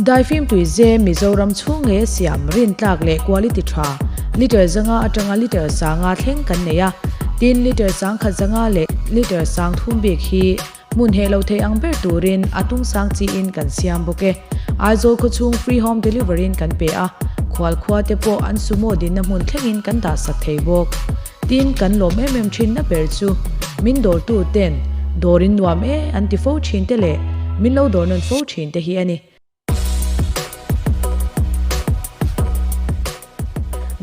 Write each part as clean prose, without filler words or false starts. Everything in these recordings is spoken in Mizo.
Daifim tuize Mizoram chhung nge siam rintlak leh quality tha litre 500 atanga litre 500 thleng kan nei a, tin litre 1500 leh litre 3000 bik hi hmun heh lo thei ang ber turin a tung sang chiin kan siam bawk e. Aizawl khawchhung free home delivery in kan pe a, khual khua te pawh an sumo dinna hmun thlengin kan dah sak thei bawk. Tin, kan lawm em em thinna ber chu min dawrtu ten dawr in nuam e an ti fo thin te leh min lo dawr nawn fo thin te hi a ni.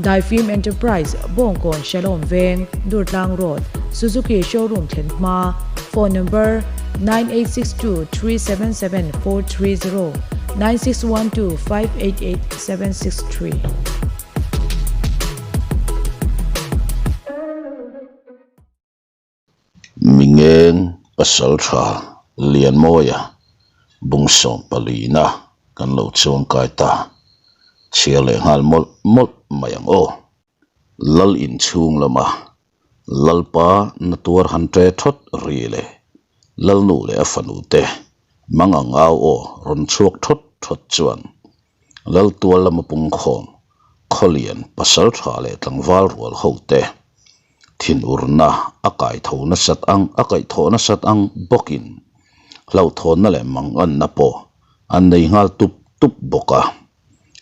Daifim Enterprise, Bawngkawn Shalom Veng, Durtlang Road, Suzuki Showroom thlen hma, Phone number, 986237 7430, 961258 8763. Mingeng pasal tha Lianmawia bung 14na kan lo chuangkai ta. Chhiar leh nghal mawlh mawlh mai ang aw. Lal inchhung lama Lalpa na tuar han ṭe thawt ri leh Lalnu leh a fanu te mang ang au aw rawn chhuak thawt thawt chuan Laltual lama pungkhawm, Khawlian, Pasaltha leh tlangval rual ho te thinurna a kaitho nasat ang a kaihthawh nasat ang bawkin hlauhthawnna leh manganna pawh an nei nghal tup tup bawk a.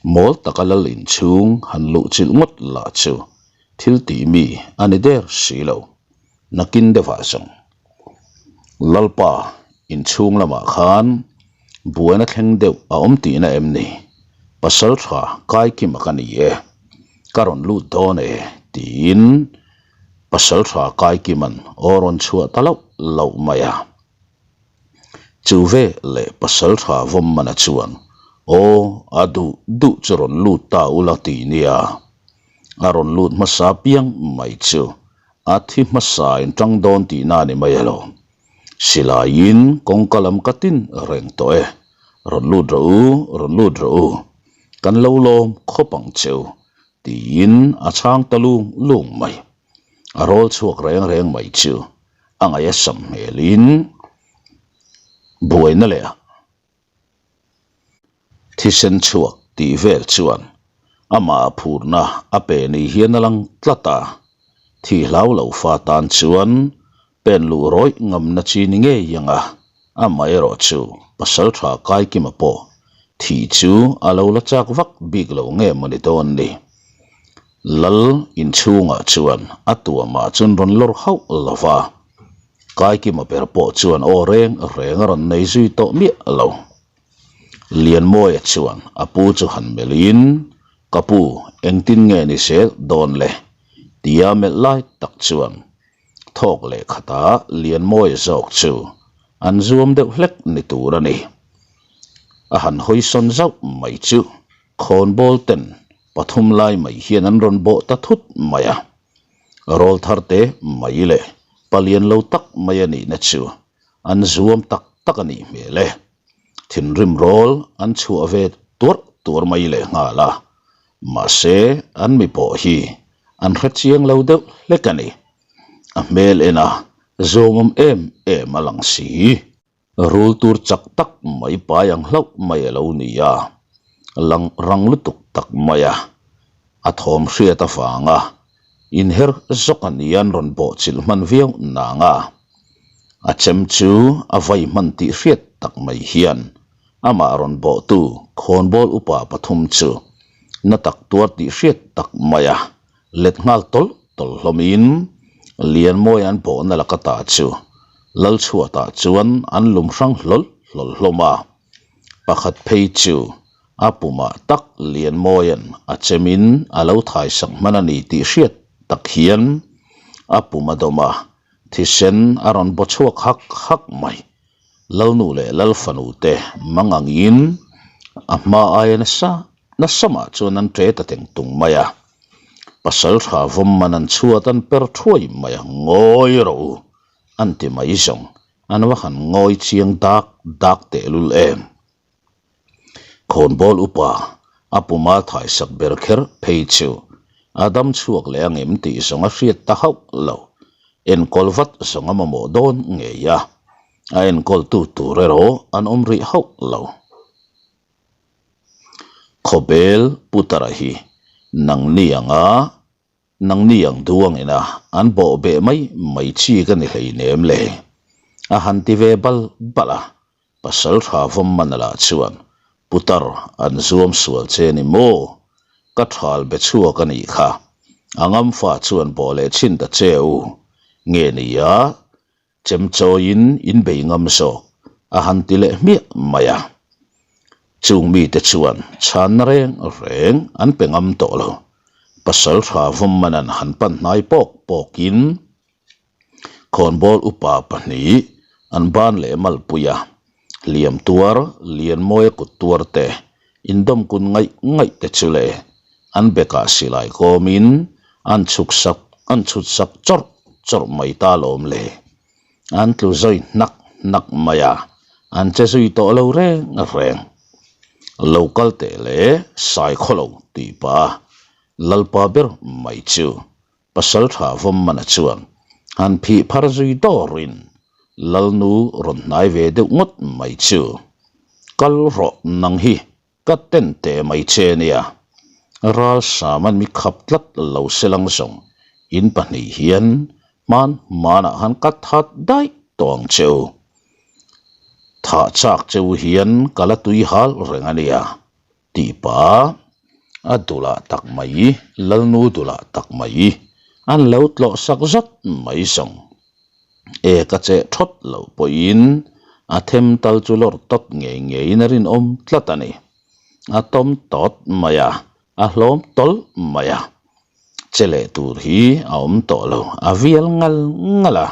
Mawl taka lal inchhung han luh chilh ngawt lah chu thil tih mi a ni der si lo. Nakin deuhah zawng Lalpa inchhung lamah khan buaina thleng deuh a awm tihna em ni? Pasal tha Kaikima ka ni e, ka rawn lut dawn e tiin Pasal tha Kaikima'n aw rawn chhuah ta loh loh mai a. Chu ve leh Pasal tha Vawmmana chuan aw a duh duh chu rawn lut ta ula ti nia. A rawn lut hmasa piang mai chu A thi hmasa in tang dawn tihna a ni mai elo. Silaiin kawngka lam ka tin reng tawh e. Rawn lut rawh u, rawn lut rawh u. Kan lo lawm khawp ang che u, tiin a chhang ta lung lung mai. A rawl chhuak reng reng mai chu a ngaih a sam hmelin buaina leh a. Thisen chhuak tih vel chuan amah a phurna a pe ni hian a lang tlat a, thi hlau lo fa tan chuan pen luh rawih ngamna chi ni ngei ang a, amaherawh chu pasal tha Kaikima pawh thi chu a lo la chak vak bik lo nge mawni dawn ni. Lal inchhungah chuan a tuamah chuan rawn lawr hauh lo va. Kaikima ber pawh chuan aw reng reng a rawn nei zui tawh miah lo. Lianmawia chuan a pu chu han melhin, Ka pu, engtin nge ni zel dawn le? tia melh lai tak chuan thawk leh khatah Lianmawia zawk chu an zuam deuh hlek ni tur a ni. A han hawi sawn zauh mai chu khawnbawl ten pathum lai mai hian an rawn bawh ta thut mai a. Rawl thar te mai leh palian lo tak mai a nihna chu an zuam tak tak a nih hmel e. Thinrim rawl an chhuah ve tuarh tuar mai leh nghal a, mahse an mi pawh hi an hre chiang lo deuh hlek a ni. A hmel en a zuamawm em em a lang si. Rul tur chak tak mai pai ang hlauh mai a lo ni a, lang rang lutuk tak mai a, a thawm hriat avanga inher zawk a ni an rawn bawhchilh hman viau nang a, a chem chu a vai hman tih hriat tak mai hian amah rawn bawhtu khawnbawl upa pathum chu na tak tuar tih hriat tak mai a let nghal tawlh tawlh hlawmin Lianmawi an bawhna laka ta chu Lalchhuatah chuan an lum hrang hlawl hlawl hlawm a, pakhat phei chu a pumah tak Lianmawia'n a chemin a lo thaisak hman a ni tih hriat tak hian a pum a dawm a, thisen a rawn baw chhuak hak hak mai. Lalnu leh Lalfanu te mang angin a hma aia nasa nasa mah chuan an ṭe ta teng tung mai a, pasal tha vawm man an chhuat an per thuai mai a, ngawi rawh u an ti mai zawng, an va han ngawi chiang dak dak tehlul em. Khawnbawl upa a puma thaisak ber kher phei chu a dam chhuak leh angem tih zawng a hriat ta hauh lo, enkawl vat zawng a mamawh dawn ngei a, a enkawltu tur erawh an awm rih hauh lo. Khawbel Putara hi nangni anga nangni ang duangina an bawh beh mai mai chi ka ni hleinem le a han ti ve bal bal a. Pasal tha vawm man lah chuan Putar an zuam sual che ni maw? Ka thal be chhuak a nih kha. A ngam fa chuan bawh leh chhin ta che u. Nge nia Chem chawiin in bei ngam zawk a han ti leh hmiah mai a. Chung mite chuan chhanna reng reng an pe ngam tawh lo. Pasal tha vawm man an han pan hnai pawk pawkin khawnbawl upa pahnih an ban leh malpui a, hliam tuar Lianmawia kut tuar te indawm kun ngaih ngaih te chu le an bekah silai kawmin an chhuk sak an chhut sak chawrh chawrh mai ta lawm le. An tlu zawi hnak hnak mai a, an che zui tawh lo reng reng. Lo kal teh le sai khaw lo tih pah a Lalpa ber mai chu Pasal tha vawm mana chuan han phih phar zui dawrin Lalnu rawn hnai ve deuh ngawt mai chu kal rawh nang hi ka ten teh mai che nia. Ral Saman mi khap tlat lo se lang zawng in pahnih hian hman hmanah han ka that daih tawh ang che u. Thah chak che u hian ka la tui hal reng a nia. Tih pah a dulah tak mai, Lalnu dulah tak mai an lo tlawh sak zat mai zawng. E ka cheh thawt loh pawhin a them tal chu lawr tawt ngei ngeiin a rinawm tlat a ni. A tawm tawt mai a, a hlawm tawlh mai a. Che leh tur hi a awm tawh lo, a vial ngal ngal a.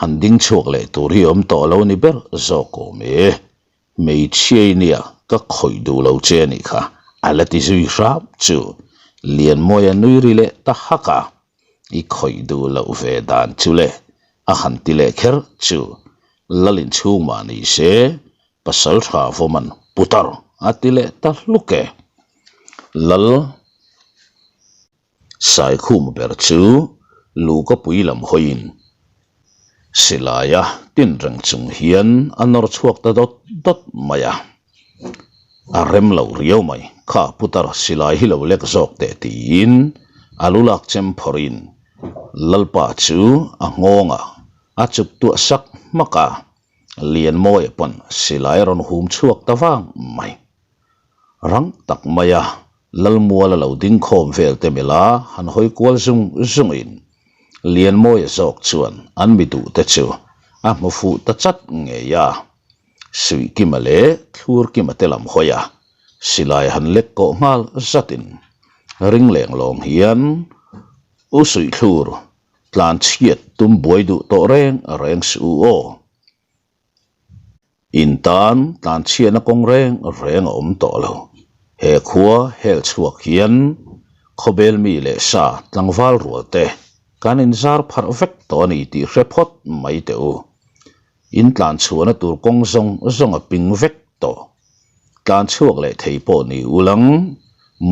Han ding chhuak leh tur hi awm tawh lo ni ber zawk awm e. Hmeichhia i nia, ka khawih duh lo che a nih kha, a la ti zui hrap chu. Lianmawia nui ri leh ta hak a, I khawih duh loh ve dan chu le, a han ti leh kher chu. Lalin chhung mah ni se, pasal tha vawman putar a ti leh ta hluk e. Lal. Saikhum ber chu Lukapui lam hawiin silaia tin reng chung hian a nawr chhuak ta dawt dawt mai a. A rem lo riau mai, kha putar silai hi lo lek zawk teh tiin a lu lak chem phawrhin Lalpa chu a nghawngah a chuk tuah sak hmak a, Lianmawia pawn silai a rawn hum chhuak ta vang mai. Rang tak maia Lalmuala lo ding khawm vel te mila han hawi kual zung zungin Lianmawia zawk chuan an mi duh te chu a hmu fuh ta chat ngei a. Suihkima leh Thlurkima te lam hawi a, silai han lek kawh nghal zatin ring leng lawng hian U Suihthlur tlan chhiat tum buai duh tawh reng reng suh u aw. In tan tlanchhiatna kawng reng reng a awm tawh lo. He khua hel chhuak hian khawbel mi leh sa tlangval rual te kan inzar pharh vek tawh a ni tih hre phawt mai teh u. In tlanchhuahna tur kawng zawng zawng a ping vek tawh. Tlan chhuak leh thei pawh ni ulang,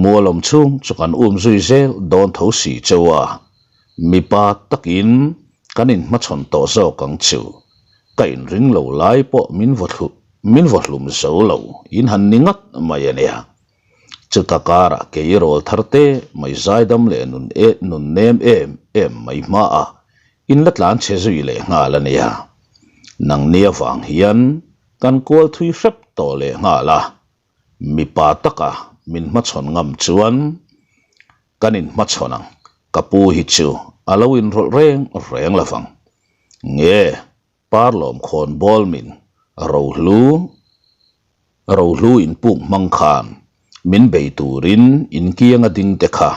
mualawm chhung chu kan um zui zel dawn tho si cheu a, mipa takin kan inhmachhawn tawh zawk ang chu. Ka inring lo lai pawh min vaw thlu min vaw hlum zo lo in han ni ngat mai a nia. Chuta karah kei rawl thar te mai zaidam leh nun e nun nem em em mai hmaah in la tlan chhe zui leh nghal a nia. Nangni avang hian Kan kual thui hrep tawh leh nghal a, mipa taka min hmachhawn ngam chuan kan inhmachhawn ang, ka pu hi chu a lo inrawlh reng reng lo vang. Nge Parlawm khawn bawl min rohlu rohlu inpuk hmang khan min bei turin inkianga ding te kha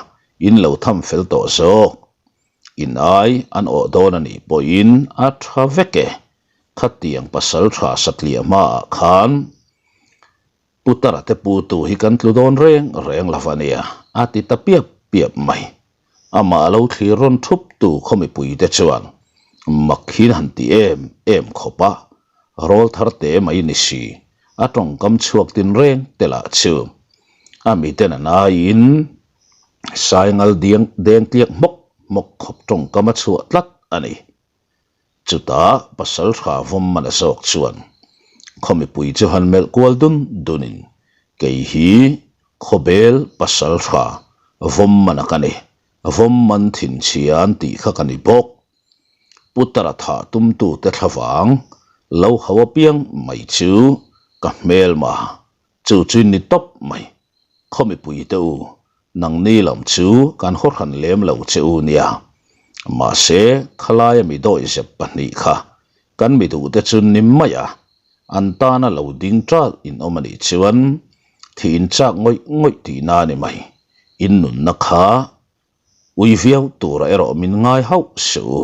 in lo tham fel tawh zawk. In ai an awh dawn a nih pawhin a tha vek e. Khatiang pasal tha satliah hmaah khan Putara te putu hi kan tlu dawn reng reng lo a nia, a ti ta piap piap mai. Amah lo thlir rawn thup tu khaw mipuite chuan mak hi han ti em em khawp a, rawl thar te mai ni si, a tawngkam chhuak tin reng te lah chu a miten an aiin Saingal diang deng tliak hmawk hmawk khawp tawngkam a chhuah tlat a ni. Chutah pasal tha vawm man a zawk chuan khaw mipui chu han melh kual dun dunin kei hi Khawbel pasal tha vawm man a ka ni, vawm man thinchhia an tih kha ka ni bawk. Putara thah tumtute thlavang lo hau apiang mai chu ka hmelma chu chu ni tawp mai. Khaw mipuite u, nangni lam chu kan haw hran lem lo che u nia. Mahse, khalaia mi dawihzep pahnih kha kan mi duhte chu ni mai a, an tana lo ding ṭal in awm a nih chuan thih in chak ngawih ngawih tihna a ni mai. In nunna kha ui viau tura erawh min ngai hauh suh u.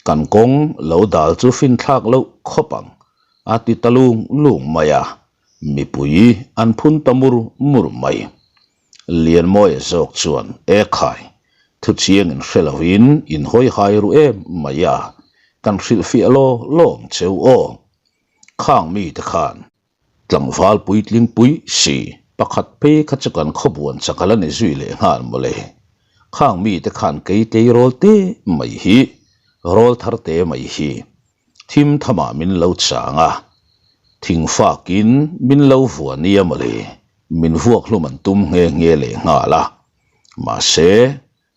Kan kawng lo dal chu finthlak loh khawp ang, a ti ta lung lung mai a, mipui an phun ta mur mur mai. Lianmawia zawk chuan, E khai, thuchiang in hre lovin in hawi hai ru em mai a, kan hrilhfiah law law ang cheu aw. Khang mite khan tlangval puitling pui si pakhat phei kha chu kan khawbuan chak a la ni zui leh nghal mawle. Khang mite khan kei tleirawl te mai hi, rawl thar te mai hi thim thamah min lo chang a, thing fakin min lo vua nia mawle, min vuak hlum an tum nghe nghe leh nghal a. Mahse,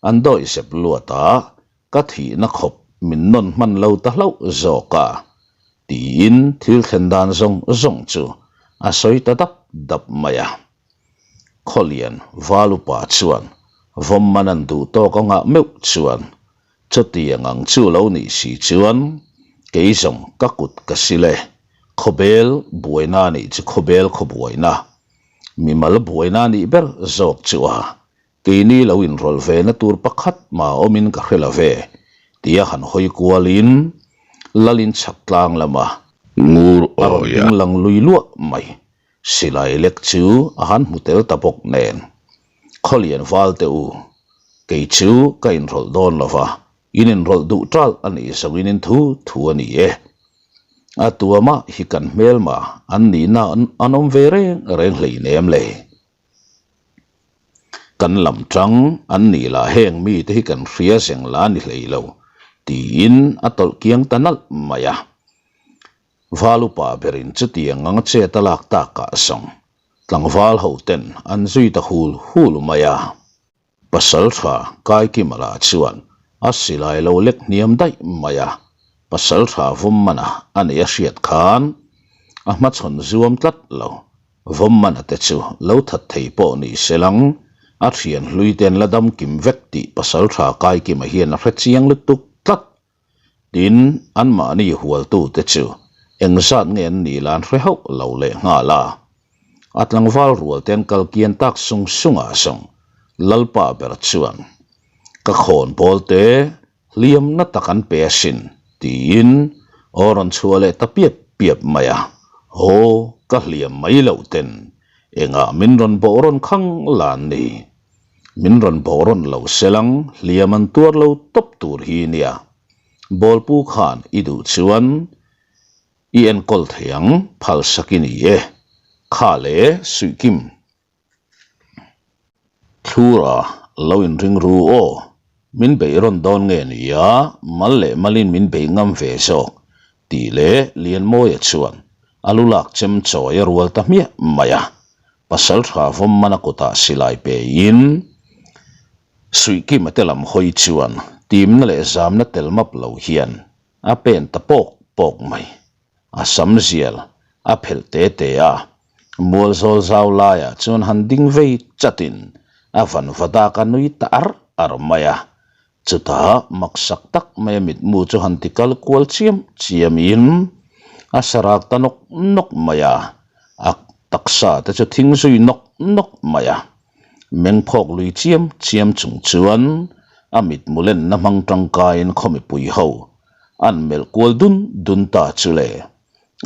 an dawih zep luat a, ka thihna khawp min nawn hman lo ta hlauh zawk a, tiin thil thlen dan zawng zawng chu a sawi ta dap dap mai a. Khawlian Valupa chuan vawm man an duh tawk angah meuh chuan Chutiang ang chu lo nih si chuan kei zawng ka kut ka sil e, khawbel buaina nih chu khawbel khaw buaina, mimal buaina nih ber zawk chu a, keini lo inrawlh ve na tur pakhat mah awmin ka hre lo ve, tia han hawi kualin Lalin chhak tlang lama Ngur a rawn awia. ding lang lui luah mai, silai lek chu a han hmu tel ta bawk nen. Khawlian val teh u, kei chu ka inrawlh dawn lo va, in inrawlh duh ṭalh a nih zawngin in thu thu a ni e. A tuamah hi kan hmelma an nihna an awm ve reng reng hleinem le. Kan lam ṭang an nih lah heng mite hi kan hria zeng la ni hlei lo, tiin a tawlh kiang ta nalh mai a. Val upa berin chutiang anga chet a lak takah zawng Tlangval ho ten an zui ta hul hul mai a. Pasal tha Kaikima lah chuan a silai lo lek hniam daih mai a, pasal tha vawm mana a neih a hriat khan a hmachhawn zuam tlat lo. Vawm mana te chu lo that thei pawh ni se lang, a thian hlui te an la dam kim vek tih pasal tha Kaikima hian a hre chiang lutuk tlat. Tin, anmahni hualtute chu engzat nge an nih lan hre hauh lo leh nghal a. A tlangval rual te an kal kian tak sung sungah zawng Lalpa ber chuan, Ka khawn bawl te hliamna tak an pe asin, tiin aw rawn chhuah leh ta piap piap mai a. Haw, ka hliam mai loh ten engah min rawn bawh rawn khang lan ni? Min rawn bawh rawn lo selang hliam an tuar lo tawp tur hi nia. Bawlpu khan i duh chuan i enkawl thei ang phalsak i ni e. Kha le Suihkim. Thlura lo inring ru aw. Min beih rawn dawn nge nia, mal leh malin min beih ngam ve zawk tih leh Lianmawia chuan a lu lak chem chawi a rual ta hmiah mai a. Pasal tha vawm mana kutah silai pein Suihkima te lam hawi chuan timna leh zamna tel map lo hian a pen ta pawk pawk mai. A sam zial a phelh te te a, mual zawl zau laiah chuan han ding vei chatin a van va dak a nui ta ar ar mai a. Chutah maksak tak mai a mitmu chu han ti kal kual chiam chiamin a sarak ta nawk nawk mai a, a taksa te chu thing zui nawk nawk mai a. Meng phawk lui chiam chiam chung chuan a mitmu lenna hmang tangkaiin khaw mipui ho an melh kual dun dun ta chu le.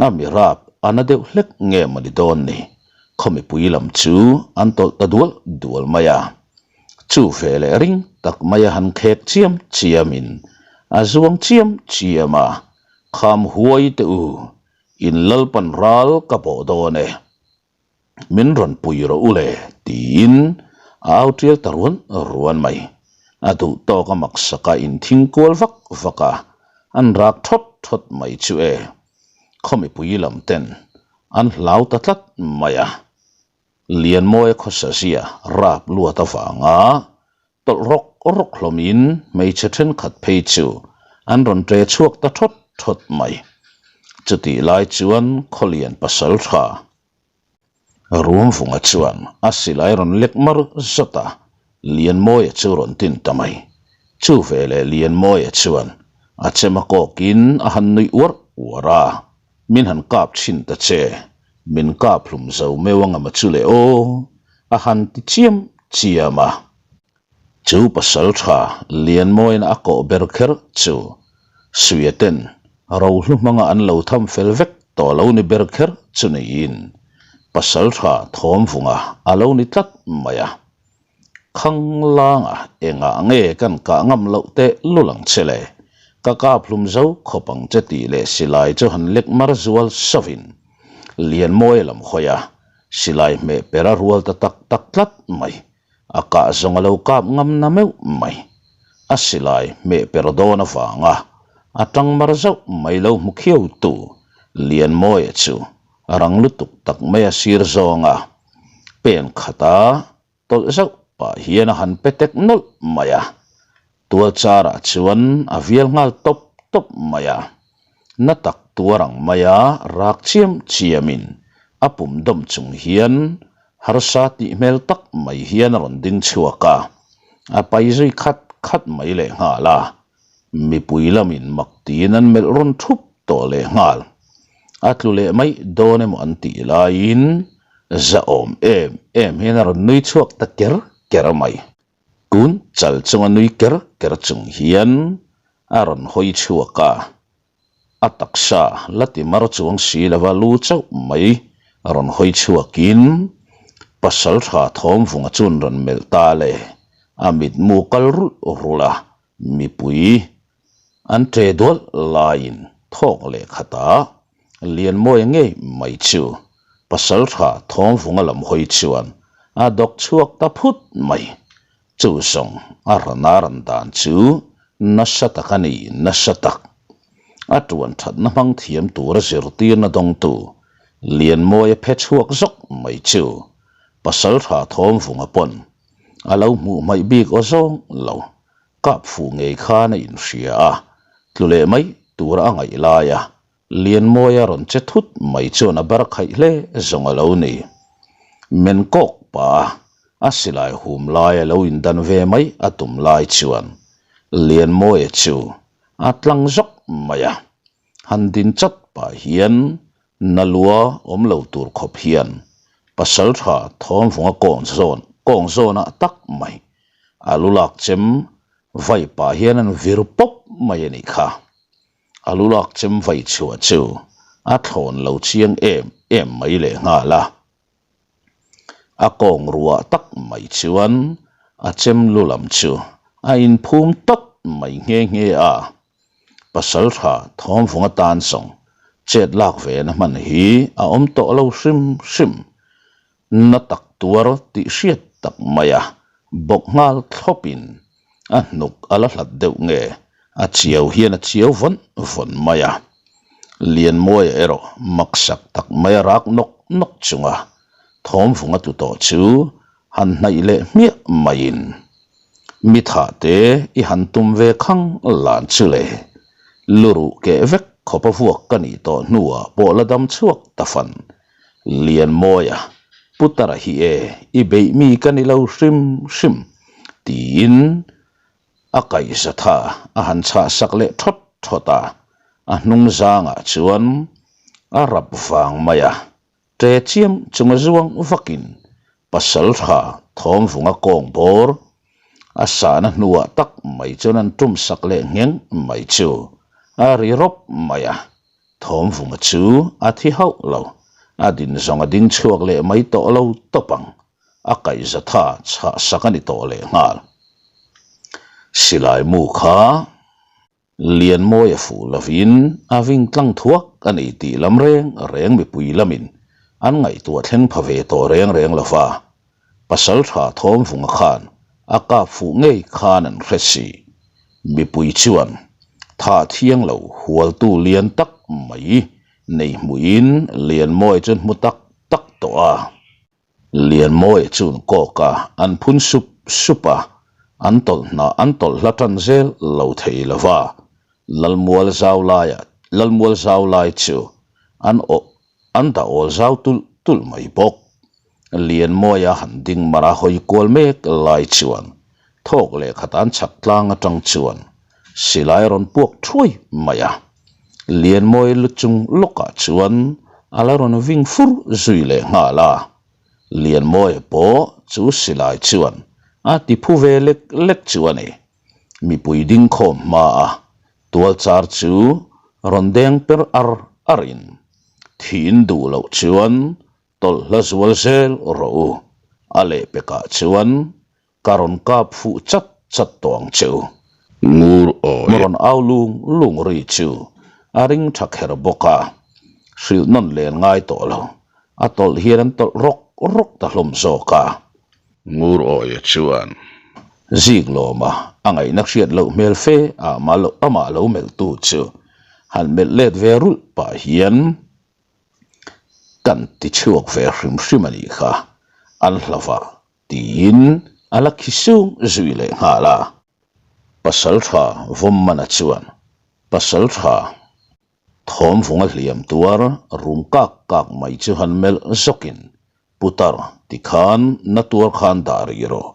A mi rap a na deuh hlek nge mawni dawn ni, khaw mipui lam chu an tawlh ta dual dual mai a. Chu ve leh ring tak mai a han khek chiam chiamin a zuang chiam chiam a, Kham huai teh u, in Lalpan ral ka bawh dawn e. Min rawn pui rawh u le, tiin a au tial ta ruan ruan mai. A duh tawk a maksak a inthing kual vak vak a, an rak thawt thawt mai chu e. Khaw mipui lam ten an hlau ta tlat mai a. Lianmawia khawsa zia rap luat avanga tawlh rawk rawk hlawmin hmeichhe thenkhat phei chu an rawn ṭe chhuak ta thawt thawt mai. Chutih lai chuan Khawlian pasal tha Rumvunga chuan a silai rawn lek mar zawt a, Lianmawia chu rawn tin ta mai. Chu veleh Lianmawia chuan a chem a kawkin a han nuih uarh uarh a, Min han kap thin ta che, min kap hlum zo meuh anga ma chu le aw, a han ti chiam chiam a. Chu pasal tha Lianmawina a kawh ber kher chu Suia ten rohlu hmanga an lo tham fel vek tawh lo ni ber kher chu niin pasal tha Thawmvunga a lo ni tlat mai a. Khanglanga engah nge kan kah ngam loh teh lul ang che le? Ka kap hlum zo khawp ang che tih leh silai chu han lek mar zual sauvin Lianmawia lam hawi a, silai hmeh per a rual ta tak tak tlat mai. A kah zawng a lo kap ngam na meuh mai. A silai hmeh per dawn avanga a tang mar zauh mai lo hmu khiau tu Lianmawia chu a rang lutuk tak mai a sir zawng a, pen khata tawlh zauh pah hian a han pe tek nawlh mai a. Tual charah chuan a vial nghal tawp tawp mai a. Na tak tuar ang maia rak chiam chiamin a pum dawm chung hian harsa tih hmel tak mai hian a rawn ding chhuak a, a pai zui khat khat mai lehnghal a. Mipui lamin mak tiin an melh rawn thup tawh lehnghal. A tlu leh mai dawn emaw an tih laiin zahawm em em hian a rawn nui chhuak ta ker ker mai. Tun chal chunga nui ker ker chung hian a rawn hawi chhuak a, a taksa la ti mar chuang si lova lu chauh mai rawn hawi chhuakin pasal tha thawmvunga chuan rawn melh ta le, a mitmu kal rulh rulh a, mipui An ṭe dual laiin thawk leh khatah Lianmawia ngei mai chu pasalṭha Thawmvunga lam hawi chuan a dawk chhuak ta phut mai. Chu zawng a ran a ran dan chu nasa tak a ni, nasa tak. A ṭuan ṭhatna hmang thiam tura zirtirna dawngtu Lianmawia phe chhuak zawk mai chu pasalṭha Thawmvunga pawn a lo hmuh hmaih bik aw zawng lo. Kap fuh ngei khan a inhria a, tlu leh mai tura a ngaih lai a, Lianmawia rawn che thut mai chuan a bar khaih hle zawng a lo ni. Men kawk pah a, a silai hum lai a lo indan ve mai a tum lai chuan Lianmawia chu a tlang zawk mai a, han din chat pah hian na lua awm lo tur khawp hian pasaltha Thawmvunga kawng zawn kawng zawnah tak mai a lu lak chem vai pah hian an vir pawp mai a nih kha. A lu lak chem vai chhuah chu a thlawn lo chiang em em mai leh nghal a. A kawng ruah tak mai chuan a chem lu lam chu a inphum tawp mai nghe nghe a. Pasaltha Thawmvunga tan zawng chet lak ve na hman hi a awm tawh lo hrim hrim. Na tak tuar tih hriat tak mai a, bawk nghal thlawpin a hnuk a la hlat deuh nge a chiau hian a chiau vawn vawn mai a. Lianmawia erawh maksak tak mai a rak nawk nawk chunga thawmvunga tlu tawh chu han hnaih leh hmiah maiin mi thah te i han tum ve khang lan chu le luruh keh vek khawp a vuak ka nih tawh hnuah pawh la dam chhuak ta fan Lianmawia, Putara hi e, i beih mi ka ni lo hrim hrim, tiin a kaihza tha a han chhah sak leh thawt thawt a, a hnung zangah chuan a rap vang mai a, ṭe chiam chunga zuang vakin pasal tha thawmvunga kawng bawr a sahna hnuah tak mai chuan an tum sak leh ngheng mai chu a ri rawp mai a. Thawmvunga chu a thi hauh lo, a din zawng a ding chhuak leh mai tawh lo tawp ang, a kaihza tha chhah sak a ni tawh leh nghal. Silai mu kha Lianmawia fuh lovin a ving tlang thuak a ni tih lam reng reng mipui lamin an ngaihtuah thleng pha ve tawh reng reng lo va, Pasaltha Thawmvunga khan a kap fuh ngei khan an hre si. Mipui chuan tha thiang lo hualtu lian tak mai nei hmuhin Lianmawia chu hmu tak tak tawh a. Lianmawia chu an kawk a, an phun sup sup a, an tawlh hna an tawlh hla tan zel lo thei lo va. Lalmual zau laiah Lalmual zau lai chu an awh an dah awl zau tulh tulh mai bawk. Lianmawia han ding mar a hawi kual mek lai chuan thawk leh khat an chhak tlang atang chuan silai a rawn puak thuai mai a. Lianmawia lu chung lawkah chuan a la rawn ving fur zui leh nghal a. Lianmawia pawh chu silai chuan a ti phu ve lek lek chu a ni. Mipui ding khawm hma a tual char chu rawn deng per ar ar in thiin duh loh chuan tawlh hla zual zel rawh u, a lehpekah chuan ka rawn kap fuh chat chat tawh ang che u. Ngur awi. Rawn au lung lung ri chu a ring tha kher bawk a, hrilh nawn len ngai tawh lo, a tawlh hian an tawlh rawk rawk ta hlawm zawk a. Ngur awia chuan. Zik lawma a ngaihna hriat loh hmel fe a amah lo melhtu chu han melh let ve rulh pah hian kan ti chhuak ve hrim hrim a nih kha, an hlauh a tiin a la khi sung zui leh nghal a. Pasaltha Vawmmana chuan Pasaltha Thawm vunga hliam tuar rum kak kak mai chu han melh zawkin, Putar, tikhan na tuar khan dah rih rawh.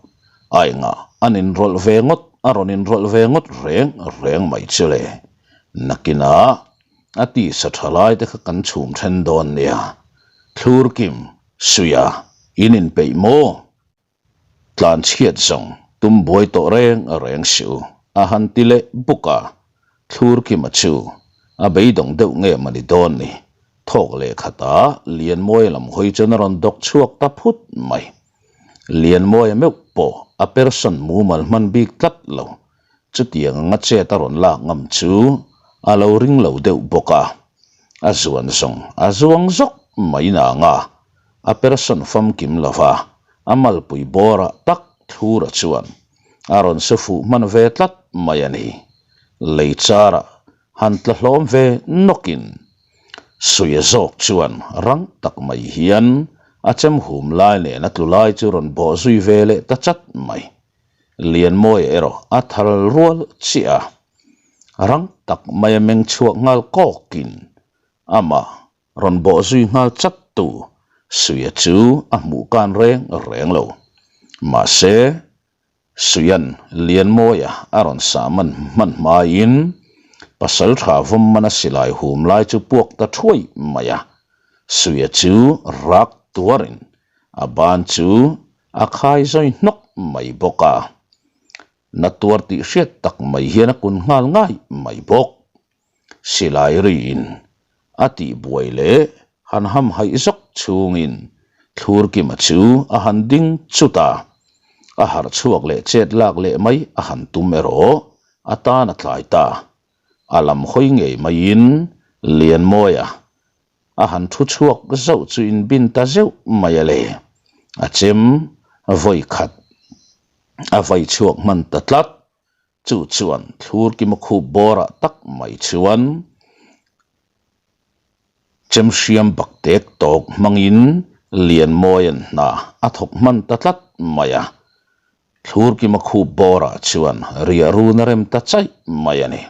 Aingah an inrawlh ve ngawt, a rawn inrawlh ve ngawt reng reng mai chu le. Nakinah a tisa tha lai te kha kan chhum then dawn nia. Thlur kim, suia, in inpeih maw? Tlan chhiat zawng tum buai tawh reng reng si u, a han ti leh buk a. Thlur Kima chu a beidawng deuh nge mani dawn ni, thawk leh khata Lianmawia lam hawi chuan a rawn dawk chhuak ta phut mai. Lianmawia meuh pawh a person mumal hman bik tlat lo, chutiang anga chet a rawn lak ngam chu a lo ring lo deuh bawk a, a zuan zawng a zuang zawk mai nang a. A person famkim lova a malpui bawrah tak Thlura chuan a rawn su fuh hman ve tlat mai a ni. Lei charah han tla hlawm ve nawkin Suia zawk chuan rang tak mai hian a chem hum lai nen a tlu lai chu rawn bawh zui ve leh ta chat mai. Lianmawia erawh a thal rual chiah a, rang tak maia meng chhuak nghal kawkin amah Rawn bawh zui nghal chat tu Suia chu a hmuh kan reng reng lo. Mahse, Suia'n Lianmawia a rawn sah man hman hmaiin pasal tha vawm mana silai hum lai chu puak ta thuai mai a. Suia chu rak tuarin a ban chu a khai zawi hnawk mai bawk a. Na tuar tih hriat tak mai hian a kun nghal ngai mai bawk. Silai riin a tih buai leh han ham haih zawk chhungin Thlurkima chu a han ding chut a, a harh chhuak leh chet lak leh mai a han tum erawh a tan a tlai ta. A lam hawi ngei maiin Lianmawia a han thu chhuak zauh chu inbin ta zeuh mai a le. A chem vawi khat a vai chhuak hman ta tlat. Chu chuan thlur kima khup bawrah tak mai chuan chemhriam bak tek tawk hmangin Lianmawia'n hna a thawk hman ta tlat mai a. Thlur kima khup bawrah chuan riah run a rem ta chaih mai a ni.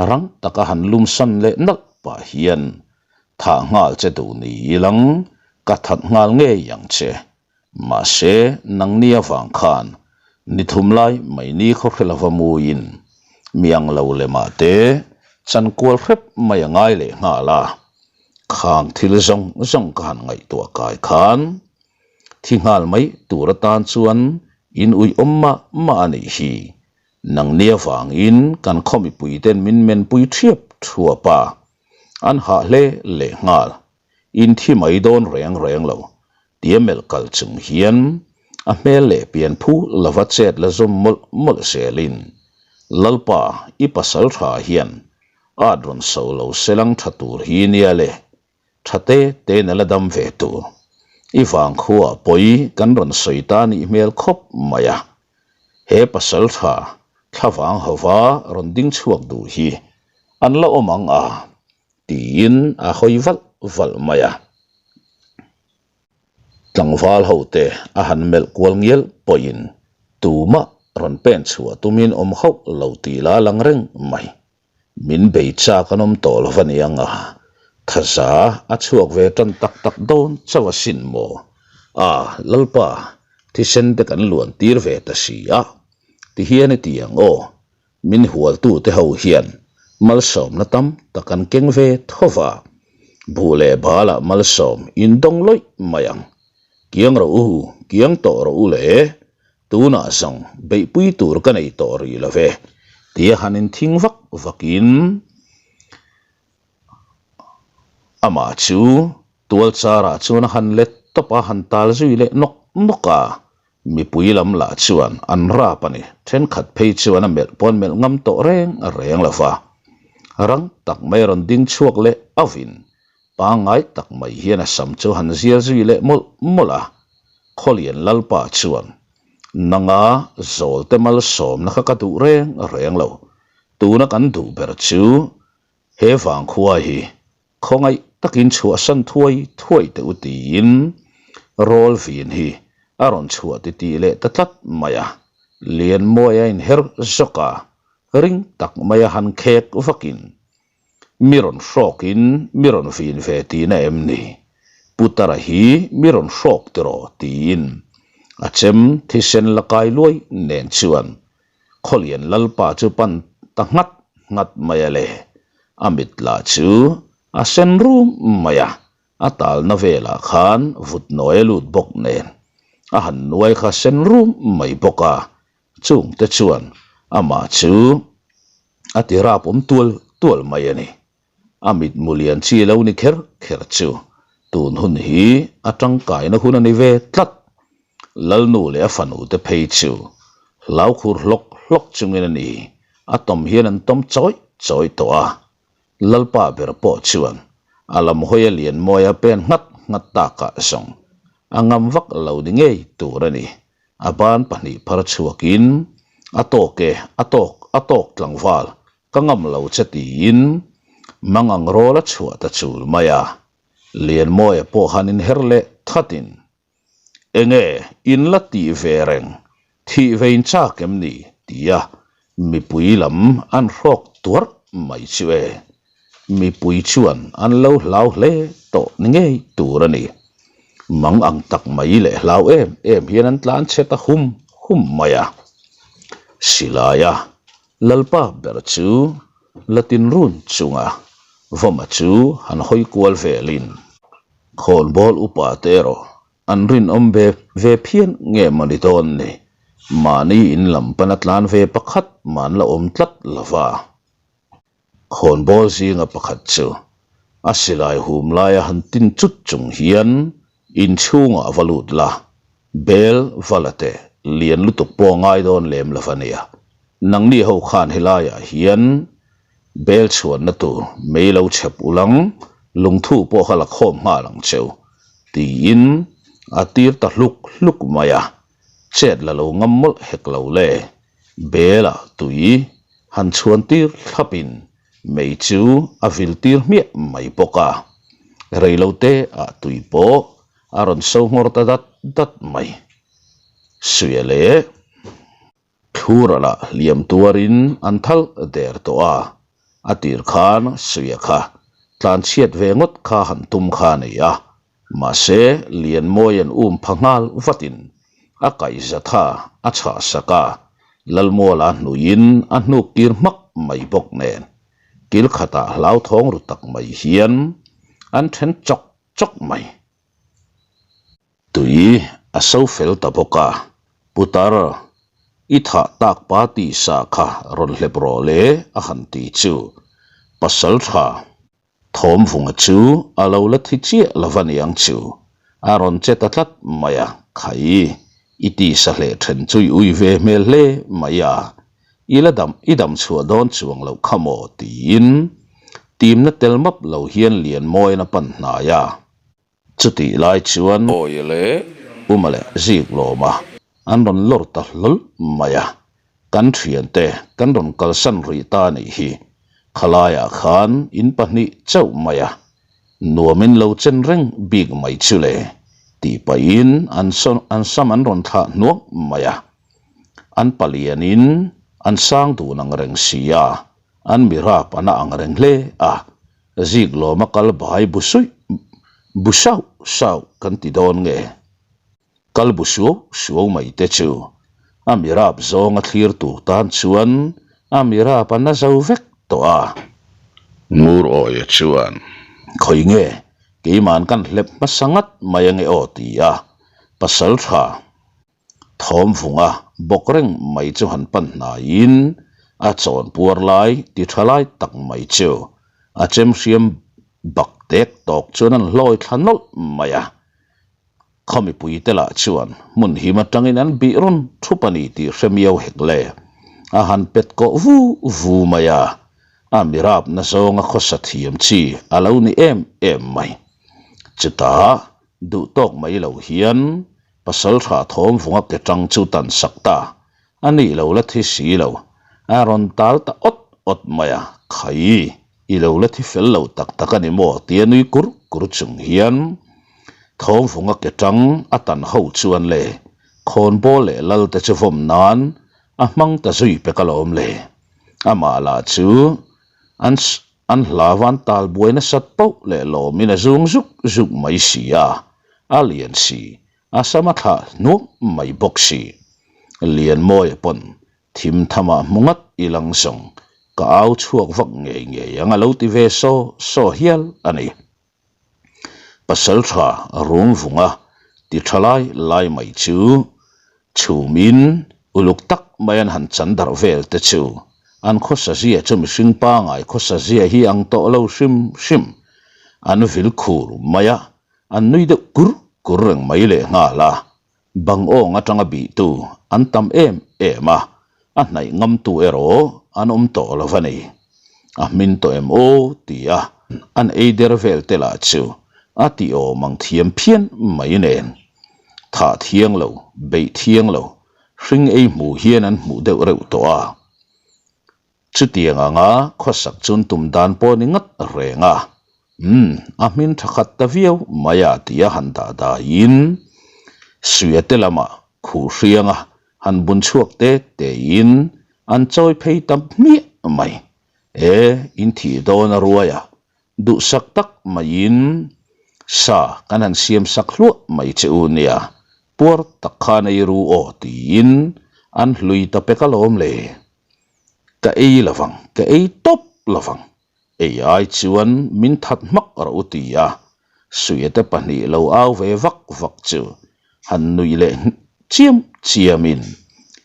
Rang taka han lum san leh nalh pah hian thah nghal che duh ni ilang ka that nghal ngei ang che. Mahse, nangni avang khan ni thum lai mai ni khawhre lova muin mi ang lo lemah te chan kual hrep mai a ngai leh nghal a. Khang thil zawng zawng ka han ngaihtuah kai khan thi nghal mai tur atan chuan in ui awm mah mah a nih hi. Nangni avangin kan khaw mipuiten min menpui thiap thuap a, an hah hle leh nghal. In thi mai dawn reng reng lo, tia melh kal chung hian a hmel leh pian phu lova chet la zawm mawlh mawlh zelin, Lalpa, i pasal tha hian at rawn so lo se lang tha tur hi nia le, tha te te na la dam ve tur. I vangkhuaah pawi kan rawn sawi ta nih hmel khawp mai a, he pasal tha thlavang hova rawn ding chhuak duh hi an la awm ang a, Tiin a hawi valh valh mai a. Tlangval hote a han melh kual ngial pawhin tumah rawn pen chhuah tumin awm hauh lo tih la lang reng mai. Min bei chak an awm tawh lo va ni ang a, thaza a chhuak ve tan tak tak dawn chauh asin maw? A, Lalpa, thisen te kan luan tir ve ta si a, tihian i ti ang aw, Min hualtute ho hian malsawmna tam tak an keng ve tho va, buh leh balah malsawm in dawng lawih mai ang. Kiang rawh u, kiang tawh rawh u le, tunah zawng beihpui tur ka nei tawh rih lo ve, tia han inthing vak vakin amah chu tual charah chuan a han let tawp a, han tal zui leh nawk nawk a. Mipui lam lah chuan an rap a ni. Thenkhat phei chuan a melh pawn melh ngam tawh reng reng lo va. Rang tak mai a rawn ding chhuak leh auhin pangngai tak mai hian a sam chu han zial zui leh mawlh mawlh a. Khawlian Lalpa chuan, Nanga zawlte malsawmna kha ka duh reng reng lo. Tuna kan duh ber chu he vangkhua hi Khawngaih takin chhuahsan thuai thuai teh u tiin rawl vin hi a rawn chhuah titih leh ta tlat mai a, Lianmawi a inher zawk a, ring tak mai a han khek vakin mi rawn hrawkin mi rawn vin ve tihna em ni? Putara hi mi rawn hrawk tiraw tiin a chem thisen la kai luai nen chuan Khawlian Lalpa chu pan ta nghat nghat mai a le. A mit lah chu a sen rum mai a, a talna velah khan vut nawi a lut bawk nen a han nuai kha sen rum mai bawk a, chungte chuan amah chu a ti rap awm tual tual mai a ni. A mitmu lian chi lo ni kher kher chu tun hun hi a tangkaina hun a ni ve tlat. Lalnu leh a fanu te phei chu hlaukhur hlawk hlawk chungin a ni a tawm hian an tawm chawi chawi tawh a. Lalpa ber pawh chuan a lam hawi a lian mawi a pen nghat nghat takah zawng a ngam vak lo ni ngei tur a ni. A ban pahnih phar chhuakin a tawk e, a tawk, a tawk tlangval Ka ngam lo che tiin mangang rawl a chhuah ta chul mai a, Lianmawia pawh han inher leh thatin, Enge in la tih ve reng, thih ve in chak em ni? tia mipui lam an hrawk tuarh mai chu e. Mipui chuan an lo hlau hle tawh ni ngei tur a ni. Mang ang tak mai leh hlau em em hian an tlan chhe ta hum hum mai a. Silaia Lalpa ber chu Latin run chunga Vawma chu han hawi kual velin khawnbawl upa te erawh an rinawm ve ve phian nge maw ni dawn ni, mahni in lam pana tlan ve pakhat mah an la awm tlat lova. Khawnbawl zinga pakhat chu a silai hum laia han tin chut chung hian inchhungah a va lut la, bel va la teh, lian lutuk pawh a ngai dawn lem lo va nia. Nangni ho khan helaiah hian bel chhuanna tur mei lo chhep ulang, lungthu pawh kha la khawm nghal ang cheu, tiin a tir ta hluk hluk mai a, chet la lo ngam mawlh hek lo le. Bela tui han chhuan tir thlapin mei chu a vil tir hmiah mai bawk a, reilote ah tui pawh a rawn so nghawr ta dat dat mai. Suia leh Thlura lah hliam tuarin an thal der tawh a, a tir khan Suia kha tlanchhiat ve ngawt kha han tum kha a nei a, Mahse, Lianmawia'n um pha nghal vatin a kaihza tha a chhah sak a, Lalmuala hnuiin a hnuk tir hmak mai bawk nen, kil khatah hlauthawng ru tak mai hian an then chawk chawk mai. Tui a so fel ta bawk a, Putar, i thah tak pa tihsa kha rawn hlep rawh le a han ti chu pasal tha Thawmvunga chu a lo la thi chiah lo va niang chu, a rawn che ta tlat mai a, Khai, i tisa hleh then chu i ui ve hmel hle mai a, i la dam i dam chhuah dawn chuang loh kha maw tiin timna tel map lo hian Lianmawiin a pan hnai a. Chutih lai chuan Awi le. Puma leh Zik lawma an rawn lawr ta hlawl mai a, kan thiante kan rawn kalsan rih ta a nih hi, khalaiah khan in pahnih chauh mai a, nuamin lo chen reng bik mai chu le. Tih pahin an an sam an rawn thlah hnuak mai a. An palianin an sang dun ang reng si a, an mirap a na ang reng hle a. Zik lawma kal bai bu suih bu sauh sauh kan ti dawn nge? Kal bu suau suau mai te chu a mirap zawnga thlir tur tan chuan a mirap a na zo vek tawh a. Ngur awia chuan. Khawi nge keiman kan hlep hmasa ngat mai ange aw ti a pasal tha thawm vunga bawk reng mai chu han pan hnaiin a chawn puar lai ti tha lai tak mai chu a chem hriam bak tek tawk chuan an hlawi thla nawlh mai a. Khaw mipuite lah chuan hmun him atangin an bih rawn thup a ni tih hre miau hek le. A han pet kawh vu vu mai a, a mirapna zawnga khawsa thiam chi a lo ni em em mai. Chutah duh tawk mai lo hian pasaltha thawm vunga ke tang chu tan sak ta a nih lo la thi si lo, a rawn tal ta awt awt mai a, Khai! I lo la thi fel lo tak tak a ni maw? tia nui kur kur chung hian Thawmvunga ke tang a tan ho chuan le khawnbawl leh lal te chu vawm nan a hmang ta zui pek alawm le. Amah lah chu an an hlavan tal buai nasat poh leh lawmin a zung zuk zuk mai si a, a lian si, a sam a thlah hnuak mai bawk si. Lianmawia pawn Thim thamah hmu ngat i lang zawng, ka au chhuak vak ngei ngei ang a lo ti ve saw saw hial a ni. Pasal tha rum vunga ti tha lai lai mai chu chhumin uluk tak mai an han chan darh vel te chu an khawsa zia chu mihring pangai khawsa zia hi ang tawh lo hrim hrim an vil khur mai a, an nui deuh kur kur reng mai lehnghal a. Bang awng atanga bihtu an tam em em a, a hnaih ngamtu erawh an awm tawh lo a ni. A hmin tawh em aw ti a, an ei der vel te lah chu a tih awm ang thiam phian mai nen. Thah thiang lo, beih thiang lo, hring ei hmuh hian an hmuh deuh reuh tawh a. Chutiang anga khawsak chun tum dan pawh ni ngat reng a, Umm, a hmin tha khat ta viau mai a tia han dah daiin Suia te lamah khuh hrianga han bun chhuak te tein an chawi phei ta hmiah mai. E, in thih dawn a ruai a, duhsak tak maiin sa kan han siam sak hluah mai che u nia, puar tak khan ei ru aw tiin an hlui ta pek alawm le. Ka ei lovang, ka ei tawp lovang. Ei ai chuan min that hmak rawh u ti a, Suia te pahnih lo au ve vak vak chu han nuih leh chiam chiamin,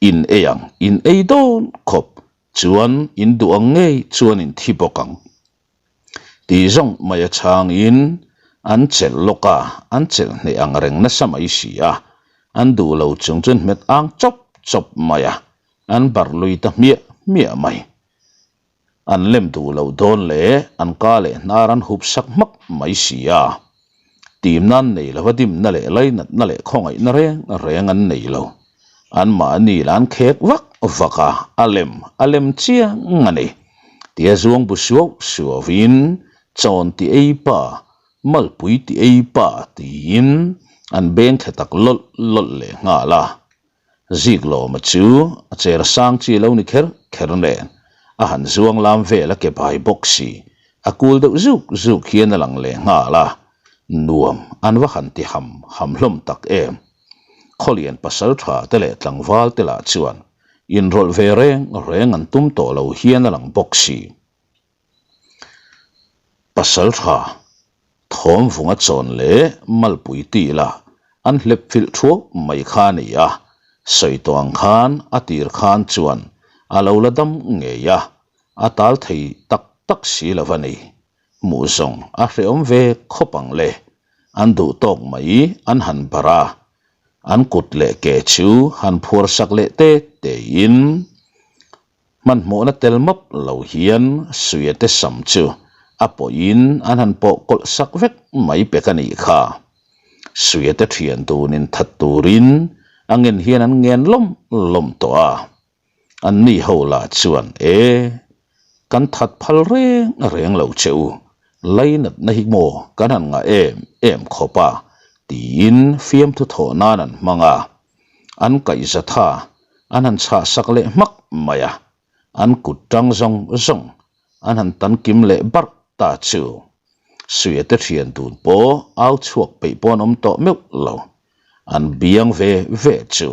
In ei ang, in ei dawn khawp, chuan in duh ang ngei chuan in thi bawk ang. Tih zawng mai a chhangin an chelh lawk a, an chelh hneh ang reng nasa mai si a, an duh lo chung chuan hmet ang chawp chawp mai a, an barh lui ta hmiah hmiah mai. An lem duh loh dawn leh an ka leh hnar an hup sak hmak mai si a, timna an nei lo va dimna leh lainatna leh khawngaihna reng reng an nei lo. Anmahni lah an khek vak vak a, a lem a lem chiang a ni. Tia zuang bu suau suauin chawn ti ei pa, malpui ti ei pa tiin an beng thla tak lawlh lawlh leh nghal a. Ziklawma chu a cher sang chi lo ni kher kher nen a han zuang lam vel a ke bai bawk si, a kul deuh zuk zuk hian a lang leh nghal a, nuam an va han ti ham ham hlawm tak em. Khawlian pasal tha te leh tlangval te lah chuan inrawlh ve reng reng an tum tawh lo hian a lang bawk si. Pasal tha thawm vunga chawn leh malpui tih lah an hlep filh thuau mai kha a ni a, sawi tawh ang khan a tir khan chuan a lo la dam ngei a, a tal thei tak tak si lo a ni. Hmuh zawng a hrehawm ve khawp ang le, an duh tawk mai an han barh a, an kut leh ke chu han phuar sak leh te tein hmanhmawhna tel map lo hian Suia te sam chu a pawhin an han pawh kawlh sak vek mai pek a nih kha. Suia te thian dunin that turin a ngen hian an ngen lawm lawm tawh a. An ni ho lah chuan, E, kan that phal reng reng lo che u, lainatna hi maw kan han ngah em em khawp a? Tiin fiamthu thawh nan an hmang a, an kaihza tha an han chhah sak leh hmak mai a, an kut tang zawng zawng an han tan kim leh barh ta chu. Suia te thian dun pawh au chhuak peih pawh an awm tawh meuh lo, an biang ve ve chu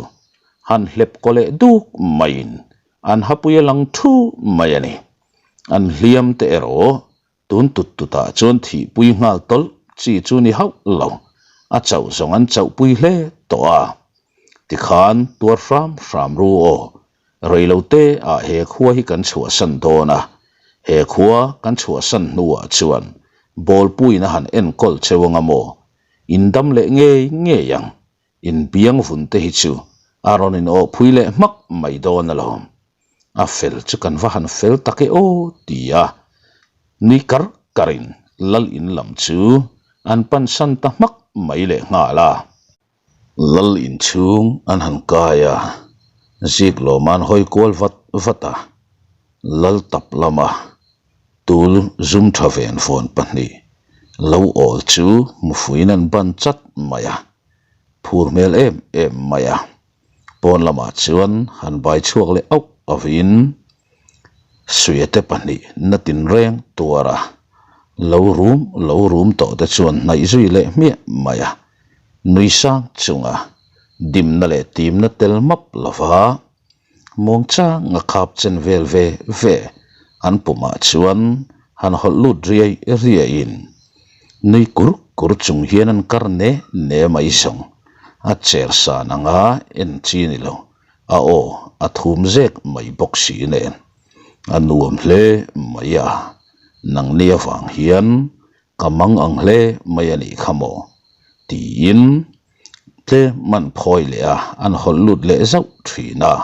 han hlep kaw leh duk maiin an hapui a lang thu mai a ni. An hliam te erawh Tun tut tutah chuan thihpui nghal tawlh chi chu ni hauh lo, a chauh zawng an chauhpui hle tawh a. Tikhan tuar hram hram ru aw, reilote ah he khua hi kan chhuahsan dawn a, he khua kan chhuahsan hnuah chuan bawlpuiin a han enkawl cheu anga maw, in dam leh ngei ngei ang, in biang vun te hi chu a rawn in awhpui leh hmak mai dawn alawm. A fel chu kan va han fel tak e aw ti a, nui kar karin lal in lam chu an pan san ta hmak mai leh nghal a. Lal in chhung an han kai a, zik lawm an hawi kual vat vat a, lal tap lama tul zum tha ven vawn pahnih lo awl chu hmufuiin an ban chat mai a, phur hmel em em mai a. Pawn lamah chuan han bai chhuak leh auh auhin Suia te pahnih na tinreng tuar a, lo rum lo rum tawh te chuan hnaih zui leh hmiah mai a, nui sang chunga dimna leh timna tel map lova muangchang a khap chen vel ve ve an pumah chuan han hawlh lut riai riaiin nui kur kur chung hian an kar ne ne mai zawng. A cher san anga en chi ni lo, a aw a thum zek mai bawk si nen a nuam hle mai a, nangni avang hian ka mang ang hle mai a nih kha maw? tiin tlem an phawi leh a, an hawlh lut leh zauh thin a,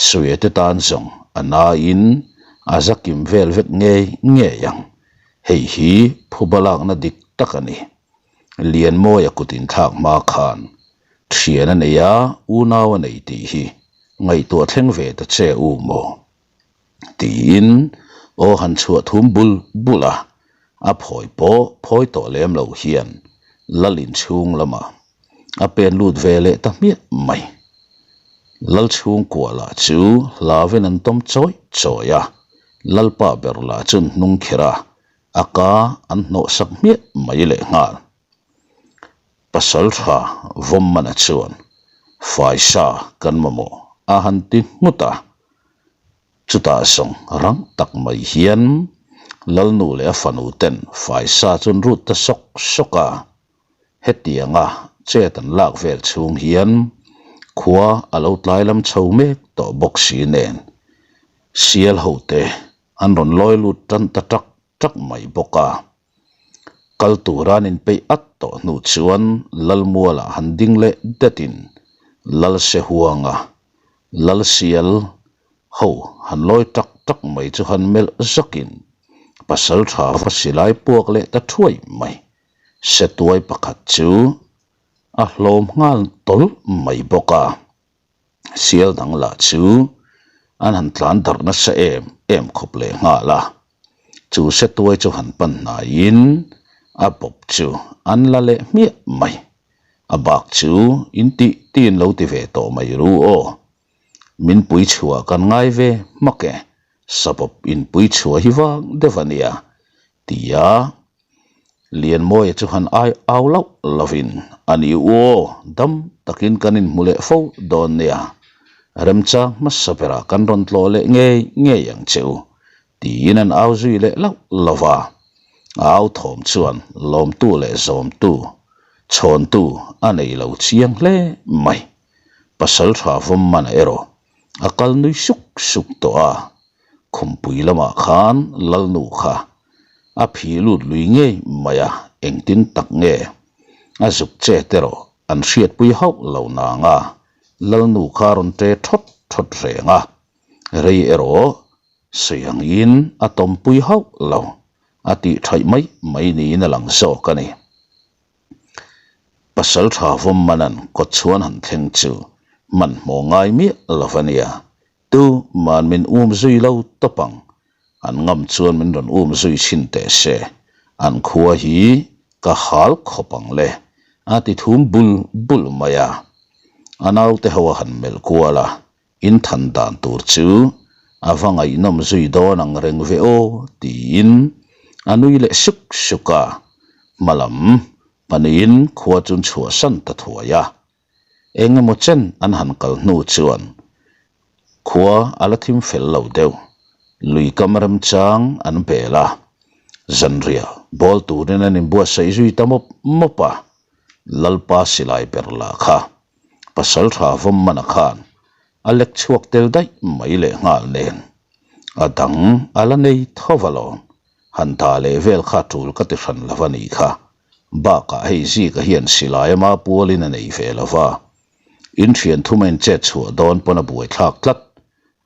Suia te tan zawng a nain a za kim vel vek ngei ngei ang, hei hi phuba lakna dik tak a ni. Lianmawia kut inthlak hma khan thian a nei a, unau a nei tih hi ngaihtuah thleng ve ta che u maw? Tiin aw han chhuah thum bul bul a, a phawi pawh phawi tawh lem lo hian lal inchhung lamah a pen lut ve leh ta hmiah mai. Lal chhungkua lah chu hlauin an tawm chawi chawi a, Lalpa ber lah chu an hnung kherh a, a ka an hnawh sak hmiah mai leh nghal. Pasal tha Vawmmana chuan Faisa kan mamawh a han ti nghut a, chutah zawng rang tak mai hian Lalnu leh a fanu ten Faisa chu an rut ta sawk sawk a, hetianga chet an lak vel chhung hian khua a lo tlai lam chho mek tawh bawk si nen sial ho te an rawn lawi lut tan ta tak tak mai bawk a. Kal tura an inpeih at tawh hnu chuan Lalmualah han ding leh detin Lalsehuanga, Lalsial, ho han lawi tak tak mai chu han melh zakin pasaltha va silai puak leh ta thuai mai. Setuai pakhat chu a hlawm nghal tawlh mai bawk a. Sial dang lah chu an han tlan darh nasa em em khawp leh nghal a, chu setuai chu han pan hnaiin a bawp chu an la leh hmiah mai. A bak chu in tih tiin lo ti ve tawh mai ru aw. Min pui chhuah kan ngai ve hmak e, sabawp in pui chhuah hi vang deuh a nia tia Lianmawia chu han ai au loh lovin a ni u aw, dam takin kan inhmu leh fo dawn nia, remchang hmasa berah kan rawn tlawh leh ngei ngei ang che u, tiin an au zui leh loh lo va. A au thawm chuan lawmtu leh zawmtu, chhawntu a nei lo chiang hle mai. Pasaltha Vawmmana erawh a kal nui suk suk tawh a, Khumpui lamah khan Lalnu kha a phih lut lui ngei mai a, engtin tak nge a zuk che te rawh an hriatpui hauh lo nang a, Lalnu kha a rawn ṭe ṭhawt ṭhawt reng a, rei erawh sawi angin a tawmpui hauh lo, a tih ṭhaih mai mai niin a lang zawk a ni. Pasal tha Vawmmana'n kawtchhuan han thleng chu hmanhmawh ngai miah lo a nia, Tu man min um zui lo tawp ang, an ngam chuan min rawn um zui chhin teh se, an khua hi ka hal khawp ang le. A ti thum bul bul mai a. A naute ho a han melh kual a, in than dan tur chu a va ngaihnawm zui dawn ang reng ve aw tiin a nui leh suk suk a. Hmalam panihin khua chun chhuahsan ta thuai a. Eng emaw chen an han kal hnu chuan khua a la thim fel lo deuh. Lui kam remchang an bel a, zanriah bawl turin an inbuatsaih zui ta mawp mawp a. Lalpa silai ber lah kha pasaltha vawm mana khan a lek chhuak tel daih mai leh nghal nen a dang a la nei tho alawm. Han ta leh vel kha tul ka ti hran lo a nih kha. Bakah hei Zika hian silai ama pualin a nei ve lo va, in thian thum a inchet chhuah dawn pawn a buaithlak tlat.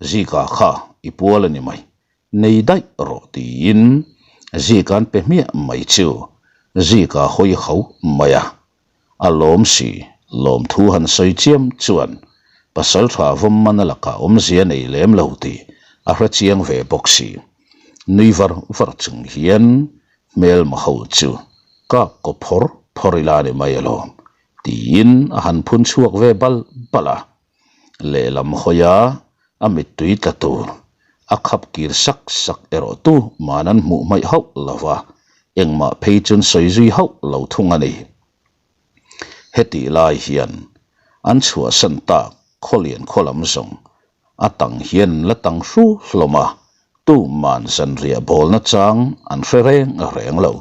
Zika kha i pual a ni mai, nei daih rawh tiin Zika'n pe hmiah mai chu Zika hawi ho mai a. A lawm si, lawmthu han sawi chiam chuan pasaltha vawm man a lakah awmzia nei lem lo tih a hre chiang ve bawk si. Nui var var chung hian Hmelma ho chu kap kaw phawr phawr ila ni mai alawm, tiin a han phun chhuak ve bal bal a. Lehlam hawia a mittui tla tur a khap kir sak sak erawh tu man an hmuh hmaih hauh lo va, engmah phei chuan sawi zui hauh lo thung a ni. Hetih lai hian an chhuahsan tak khawlian khaw lam zawng a tang hian an la tang hru hlawm a, tuman zanriah bawlna chang an hre reng reng lo.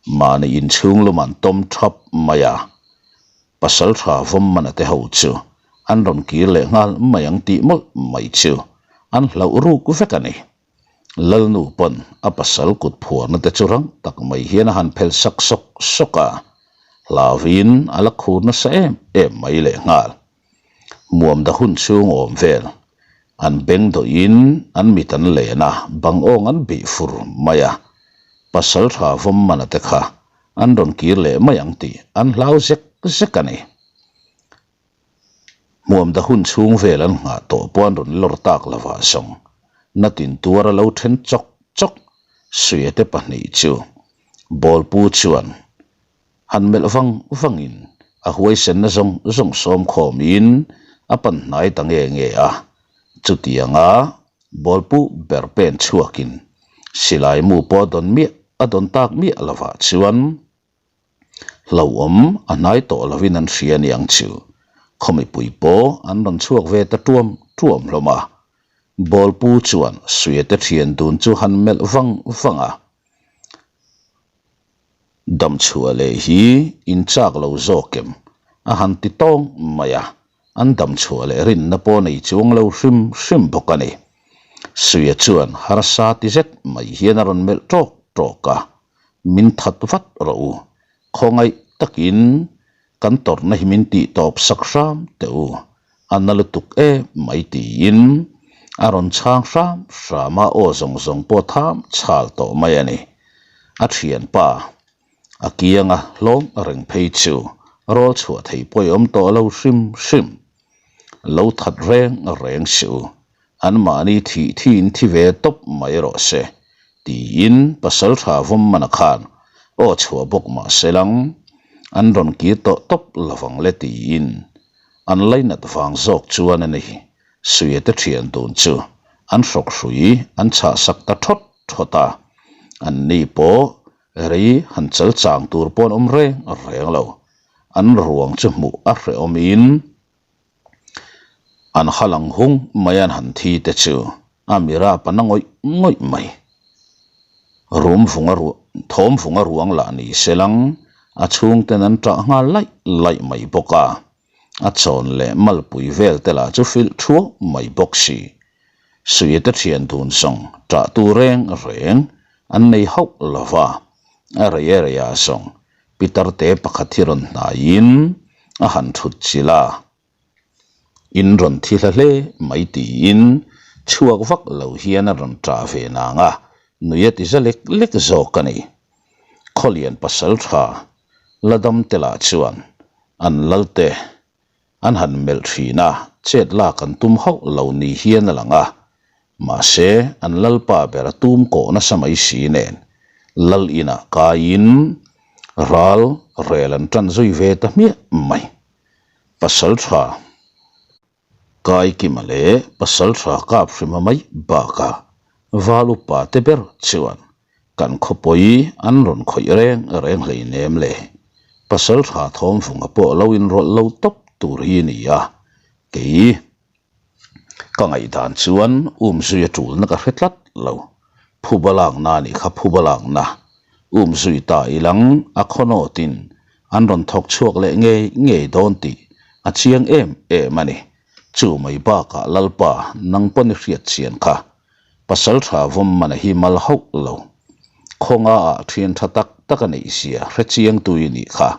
Mahni inchhung lum an tawm thap mai a, pasaltha vawmmana te ho chu an rawn kir leh nghal mai ang tih mawlh mai chu an hlauh ruk vek a ni. Lalnu pawn a pasal kut phuarna te chu rang tak mai hian a han phel sak sawk sawk a, hlauhin a la khur nasa em em mai lehnghal. Muamda hun chhung awm vel an beng dawhin an mit an len a, bang awng an bih fur mai a, pasal tha vawm mana te kha an rawn kir leh mai ang tih an hlau zek zek a ni. Muamda hun chhung vel an nghah tawh pawh an rawn lawr tak lovah zawng natin tuar a lo then chawk chawk Suiate pahnih chu Bawlpu chuan Han melh vang vangin a huaisenna zawng zawng sawm khawmin a pan hnai ta nge nge a, chutianga bawlpu ber pen chhuakin silai mu pawh a dawn miah a dawn tak miah lovah chuan hlauhawm a hnai tawh lovin an hria aniang chu khaw mipui pawh an rawn chhuak ve ta tuam tuam hlawm a, bawlpu chuan Suiate thian dun chu han melh vang vang a. Damchhuah leh hi in chak lo zawk em? A han ti tawng mai a, an damchhuah leh rinna pawh nei chuang lo hrim hrim bawk a ni. Suia chuan harsa ti zet mai hian a rawn melh tawk tawk a, Min that vat rawh u, khawngaih takin kan tawrhna hi min tih tawp sak hram teh u, a na lutuk em mai tiin a rawn chhang hram hram a, aw zawng zawng pawh tham chhal tawh mai a ni. A thianpa a kianga hlawm reng phei chu rawl chhuah thei pawh i awm tawh lo hrim hrim. Lo that reng reng si u, anmahni thih thiin thi ve tawp mai rawh se tiin pasaltha vawmmana khan aw chhuah bawk mah se lang an rawn kir tawh tawp lovang le tiin an lainat vang zawk chuan a ni. Suiate thian dun chu an hrawk hrui an chhah sak ta thawt thawt a, an ni pawh rei han chal chang tur pawh an awm reng reng lo. An ruang chu hmuh a hrehawmin An ha lang hung mai an han thi te chu a mira pan a ngawih ngawih mai. Rum vunga ruah thawm vunga ruang lah ni se lang a chhungten an ṭah nghal laih laih mai bawk a, a chawn leh malpui vel te lah chu filh thuau mai bawk si. Suiate ṭhian dun zawng ṭah tu reng reng an nei hauh lo va, a rei a rei ah zawng Pitarte pakhat hi rawn hnaiin a han thut chilh a, In rawn thi hla hle mai tiin chhuak vak lo hian a rawn ṭah ve nang a, nui a ti za lek lek zawk a ni. Khawlian pasal ṭha la dam te lah chuan an lalte An han melh thin a, chet lak an tum hauh lo ni hian a lang a. Mahse, an lalpa ber a tum kawh nasa mai si nen, lal inah kaiin ral Rel an tan zui ve ta hmiah mai. Pasaltha Kaikima leh Pasaltha Kaphrima mai bakah Val upa te ber chuan kan khawpawi an rawn khawih reng reng hleinem le. Pasaltha Thawmvunga pawh lo inrawlh lo tawp tur hi a ni a, kei Ka ngaihdan chuan umzui a tulna ka hre tlat lo. Phuba lakna a nih kha phuba lakna. Umzui ta ilang a khawnawtin an rawn thawk chhuak leh ngei ngei dawn tih a chiang em em a ni. Chu mai bakah Lalpa nang pawn i hriat chian kha. Pasal tha vawm mana hi mal hauh lo. Khawnga ah thian tha tak tak a neih zia hre chiang tu i nih kha.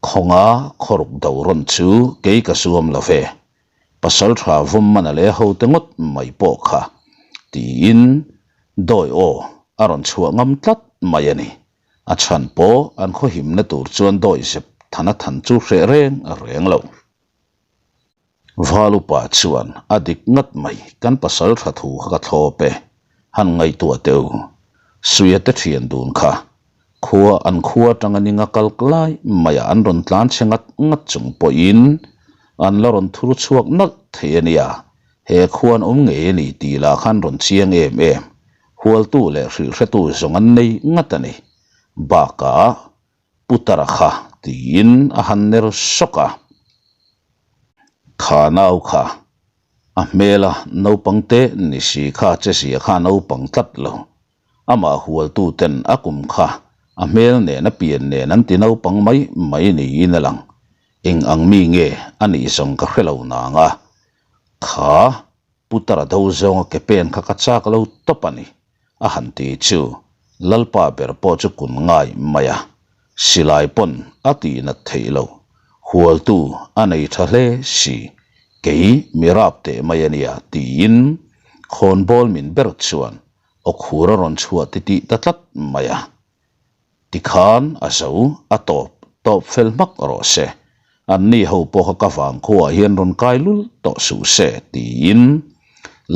Khawnga khawruk do rawn chu kei ka zuam lo ve. Pasal tha vawm mana leh hote ngawt mai pawh kha tiin dawi aw a rawn chhuah ngam tlat mai a ni. A chhan pawh an khawhimna tur chuan dawi zep than a than chu hreh reng reng lo. Valupa chuan a dik ngat mai kan pasal tha thu kha ka thlawp e, han ngaihtuah teh u. Suia te thian dun kha khua an khua atanga ninga kal lai maiah an rawn tlan chhe ngat ngat chung pawhin an la rawn thur chhuak nalh thei a nia, he khua an awm ngei a ni tih lah khan rawn chiang em em, hualtu leh hrilhhretu zawng an nei ngat a ni. Bakah Putara kha tiin a han ner sawk a, Kha nau kha, a hmela naupang te ni si kha che zia kha naupang tlat lo. Amah hualtu ten a kum kha a hmel nen a pian nen an ti naupang mai mai niin a lang. Eng ang mi nge a nih zawng ka hre lo nang a, kha Putara do zawnga ke pen kha ka chak lo tawp a ni. A han ti chu Lalpa ber pawh chu kun ngai mai a, silai pawn a tih nat theih lo, hualtu a nei tha hle si, kei mi rap teh mai a nia tiin khawnbawl min ber chuan awkhur a rawn chhuah titih ta tlat mai a. Tikhan a zo, a tawp, tawp fel hmak rawh se. Anni ho pawh kha ka vang khuaah hian rawn kai lul tawh suh se, tiin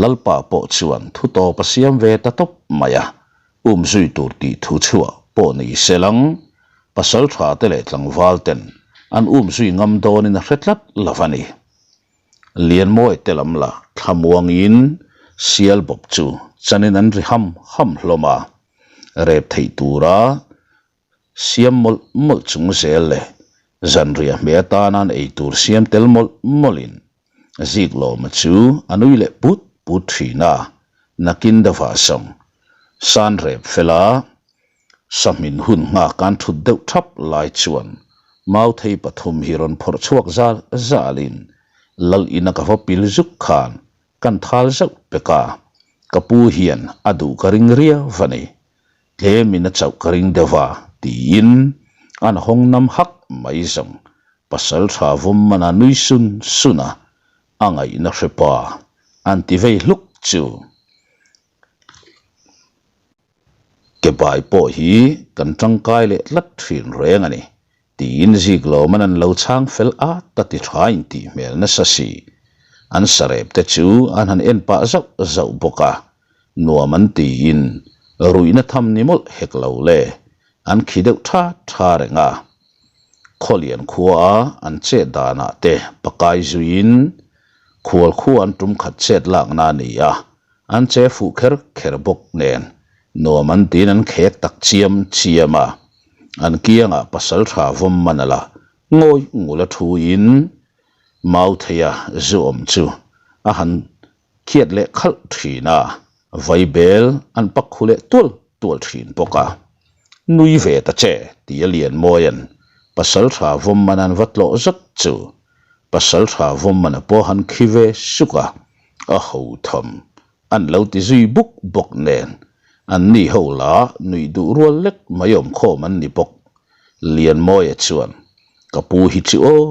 Lalpa pawh chuan thu tawp a siam ve ta tawp mai a, umzui tur tih thu chhuah pawh ni se lang, pasal tha te leh tlangval ten an umzui ngam dawnin a hre tlat lo va ni. Lianmawi te lam la thlamuangin sial bawp chu chanin an ri ham ham hlawm a. Rep theih tura siam mawlh mawlh chung zel leh zanriah hmeh atana an ei tur siam tel mawlh mawlhin Ziklawma chu a nui leh put put thin a, nakin deuhah sawng san rep fela sahmin hun nghak an thut deuh thap lai chuan Mauthei pathum hi rawn phawrh chhuak zal zalin Lal ina ka va pil zuk khan Kan thal zauh pek a, ka pu hian a duh ka ring riau a ni, tlemin a chauh ka ring deuh a, tiin an hawng nam hak mai zawng. Pasal tha vawm mana nui sun sun a, a ngaihna hre pa an ti vei hluk chu. Ke bai pawh hi kan tangkai leh tlat thin reng a ni, tiin Ziklawman an lo chhang fel at a ti tha intih hmel nasa si. An sarep te chu an han en pah zauh zauh bawk a, nuam an tiin ruihna tham ni mawlh hek lo le, an khi deuh tha tha reng a. Khawlian khua a an chet danah te pakai zuiin khual khua an tum khat chet lakna a ni a, An che fuh kher kher bawk nen nuam an tiin an khek tak chiam chiam a, an kiangah pasal tha vawm man a la ngawi ngul a thu in Mautheia zu awm chu a han khiat leh khalh thin a, vaibel an pak khu leh tual tual thin bawk a. Nui ve ta che ti a Lianmawia'n pasal tha vawm man an va tlawh zat chu pasal tha vawm man a pawh han khi ve suk a, a ho tham an lo ti zui buk bawk nen an ni ho la nuih duh rual lek mai awm khawm an ni bawk. Lianmawia chuan, Ka pu hi chu aw,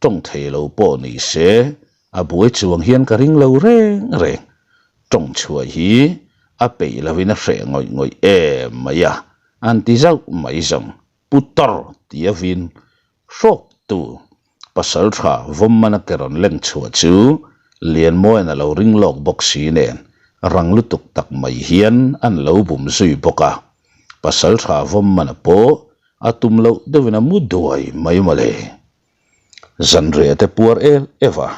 tawng thei lo pawh ni se, a buai chuang hian ka ring lo reng reng. Tawng chhuah hi a peih lovin a hreh ngawih ngawih em mai a, an ti zauh mai zawng. Putar tia vin hrawk tu pasal tha vawmmana ke rawn leng chhuah chu Lianmawian a lo ring lawk bawk si nen rang lutuk tak mai hian an lo bum zui bawk a. Pasal tha vawmmana pawh. A tum loh deuhin a mu duai mai mawle. Zanriah te puar el ev a,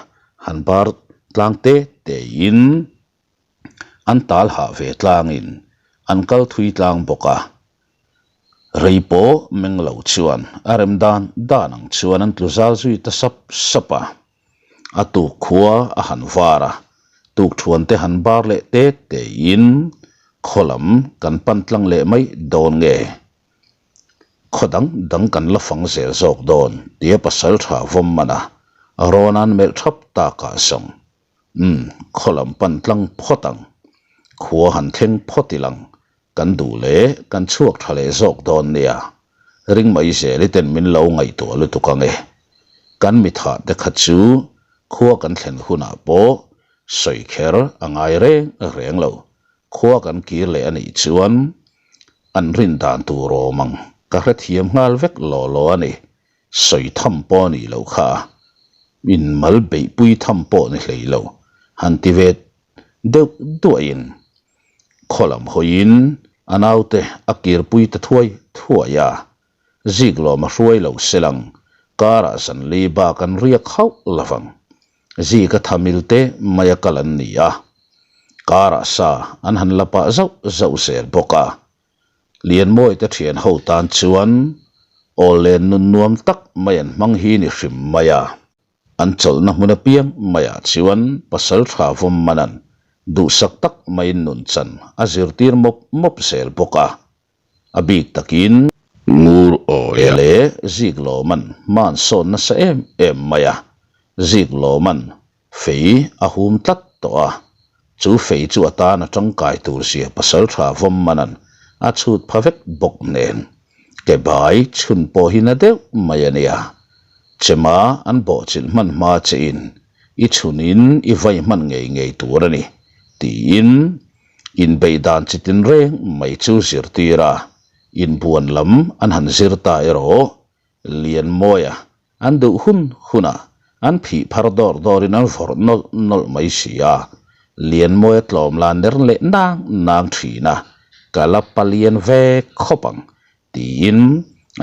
han bar tlang te tein an tal hah ve tlangin an kal thui tlang bawk a. Rei pawh meng lo chuan a rem dan dan ang chuan an tlu zal zui ta sap sap a. A tuk khua a han var a, tukthuan te han bar leh te tein khaw lam kan pan tlang leh mai dawn nge? Khaw dang dang kan la fang zel zawk dawn tia pasal tha vawm man a, rawn an melh thap takah zawng. Umm, khaw lam pan tlang phawt ang. Khua han thleng phawt ilang, kan duh leh kan chhuak tha leh zawk dawn nia. Ring mai zel i ten min lo ngaihtuah lutuk ang e. Kan mithah te kha chu khua kan thlen hunah pawh sawi kher a ngai reng reng lo. Khua kan kir leh a nih chuan an rin dan tur awm ang ka hrethiam nghal vek law law a ni. Sawi tham pawh a nih loh kha a, in mal beihpui tham pawh ni hlei lo, han ti ve deuh duahin khaw lam hawiin a naute a kirpui ta thuai thuai a, Ziklawm a hruai lo selang karah zanli bak an riak hauh lovang. Zik a thamil te mai a kal an ni a, karah sa an han la pah zauh zauh zel bawk a. Lianmawi te thian ho tan chuan awllen nun nuam tak mai an hmang hi ni hrim mai a. An chawlhna hmun apiang maiah chuan pasal tha vawm manan duhsak tak maiin nun chan a zirtir mawp mawp zel bawk a. A bik takin. Ngur awi a. Leh Ziklawman hma an sawn nasa em em mai a. Ziklawman fei a hum tlat tawh a. Chu fei chu a tan a tangkai tur zia pasal tha vawm manan a chhut pha vek bawk nen. Ke bai chhun pawh hi na deuh mai a nia. Chema an bawhchilh hman hma che in i chhunin i vai hman ngei ngei tur a ni tiin inbeih dan chi tin reng mai chu zirtir a, inbuan lam an han zir ta erawh Lianmawia an duh hun hunah an phih phar dawr dawrin an vawrh nawlh nawlh mai si a, Lianmawia tlawm la ner leh nang nang thin a, ka la palian ve khawp ang tiin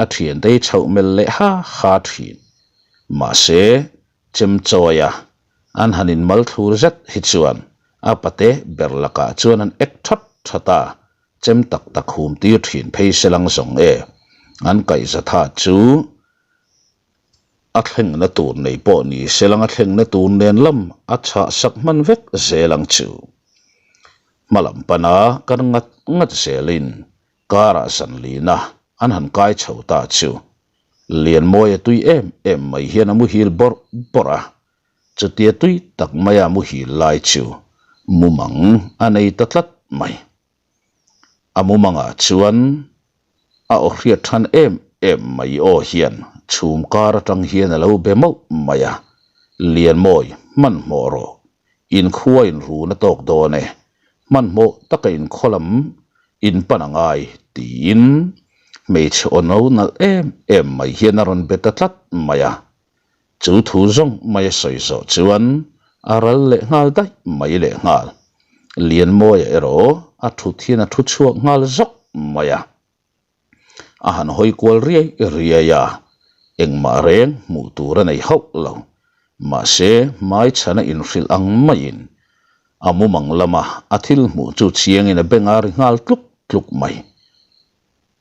a thiante hi chhoh melh leh ha ha thin. Mahse, Chemchawia an han inmal thlur zet hi chuan a pate ber lakah chuan an ek that that a, chem tak tak hum tir thin phei se lang zawng e. An kaihzatha chu a thlengna tur nei pawh ni se lang a thlengna tur nen lam a chhah sak hman vek zel ang chu. Hmalam pana kan ngat ngat zelin Karah zanlina an han kai chho ta chu Lianmawia tui em em mai hian a muhil bawrh bawrh a, chutia tui tak maia muhil lai chu mumang a nei ta tlat mai. A mumangah chuan a aw hriat than em em mai aw hian chhum kar atang hian a lo be mauh mai a, Lianmawi hmanhmawh rawh, inkhua inrun a tawk dawn e, Hmanhmawh taka inkhaw lam in pan a ngai tiin hmeichhe aw no nalh em em mai hian a rawn be ta tlat mai a. Chu thu zawng mai a sawi zawh chuan a ral leh nghal daih mai leh nghal. Lianmawia erawh a thut hian a thu chhuak nghal zawk mai a. A han hawi kual riai riai a, engmah reng hmuh tur a nei hauh lo. Mahse, hmai chhana inhrilh ang maiin a mumang lama a thil hmuh chu chiangin a beng a ri nghal tluk tluk mai.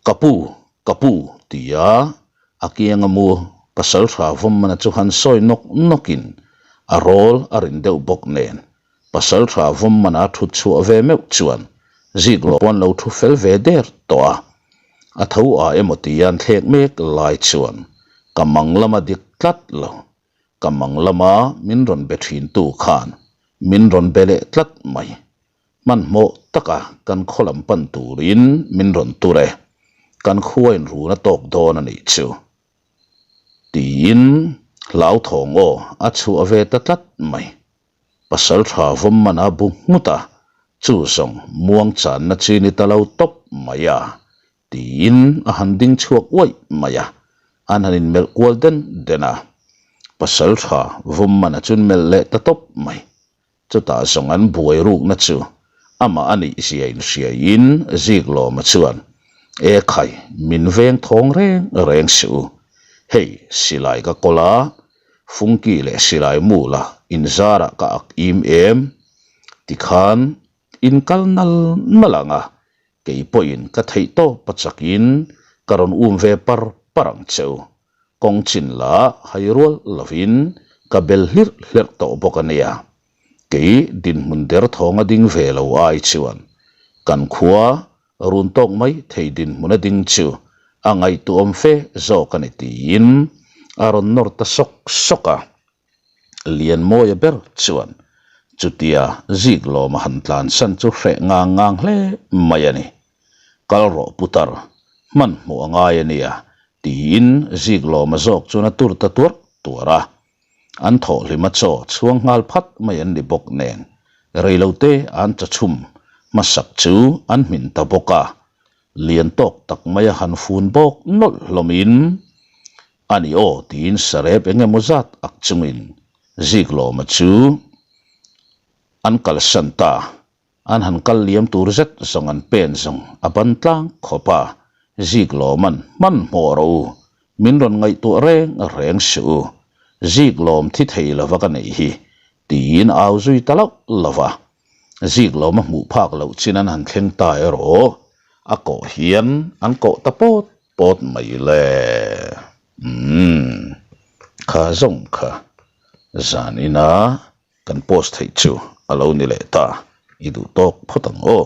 Ka pu, ka pu, tia a kianga mu pasal tha vawmmana chu han sawi nawk nawkin a rawl a rin deuh bawk nen Pasal tha vawm mana thut chhuah ve meuh chuan Ziklo pawh an lo thu fel ve der tawh a. A tho a emaw tia an thlek mek lai chuan ka mang lama dik tlat lo. Ka mang lama min rawn be thin tu khan min rawn be leh tlat mai. Hmanhmawh taka kan khaw lam pan turin min rawn tur e. Kan khua in run a tawk dawn a nih chu. Tiin hlauthawng aw a chhuah ve ta tlat mai. Pasal tha vawm man a bu nghut a, chu zawng muang channa chi ni ta lo tawp mai a, tiin a han ding chhuak uaih mai a, an han inmelh kual den den a. Pasal tha vawm man a chun melh leh ta tawp mai. Chutah zawng an buai rukna chu amah a nih zia inhriaiin Ziklawma chuan. E khai, min veng thawng reng reng suh u. Hei, silai ka kawl a, fungki leh silai mu la inzarah ka ak im em? Tikhan in kal nal nal ang a, kei pawhin ka theih tawp a chakin ka rawn um ve par par ang che u. Kawng chin la hai rual lovin ka bel hlirh hlerh tawh bawk a nia. Kei dinhmun derthawnga ding ve lo ai chuan kan khua run tawk mai thei dinhmuna ding chu a ngaihtuahawm fe zawk a ni tiin a rawn nawr ta sawk sawk a. Lianmawia ber chuan chutia zik lawma han tlansan chu hreh ngang ngang hle mai a ni. Kal rawh putar, hmanhmawh a ngai a nia tiin zik lawma zawk chuan a tur ta tuarh tuarh a. An thawhhlima chaw chhuang nghal phat mai an ni bawk nen, reilote an chachhum hmasak chu an hmin ta bawk a, lian tawk tak maia han fun bawk nawlh hlawmin, A ni aw tiin sarep eng emaw zat ak chungin Ziklawma chu an kalsan ta. An han kal liam tur zet zawng an pen zawng a ban tlang khawp a, Ziklawm an hmanhmawh rawh u, min rawn ngaihtuah reng reng suh u, Ziklawm thi thei lova ka neih hi, tiin au zui ta loh lo va. Ziklawm a hmuh phak loh chin an han thleng ta erawh a kawh hian an kawh ta pawt pawt mai le. Umm, kha zawng kha zan ina Kan post theih chu a lo ni leh ta, i duh tawk phawt ang aw.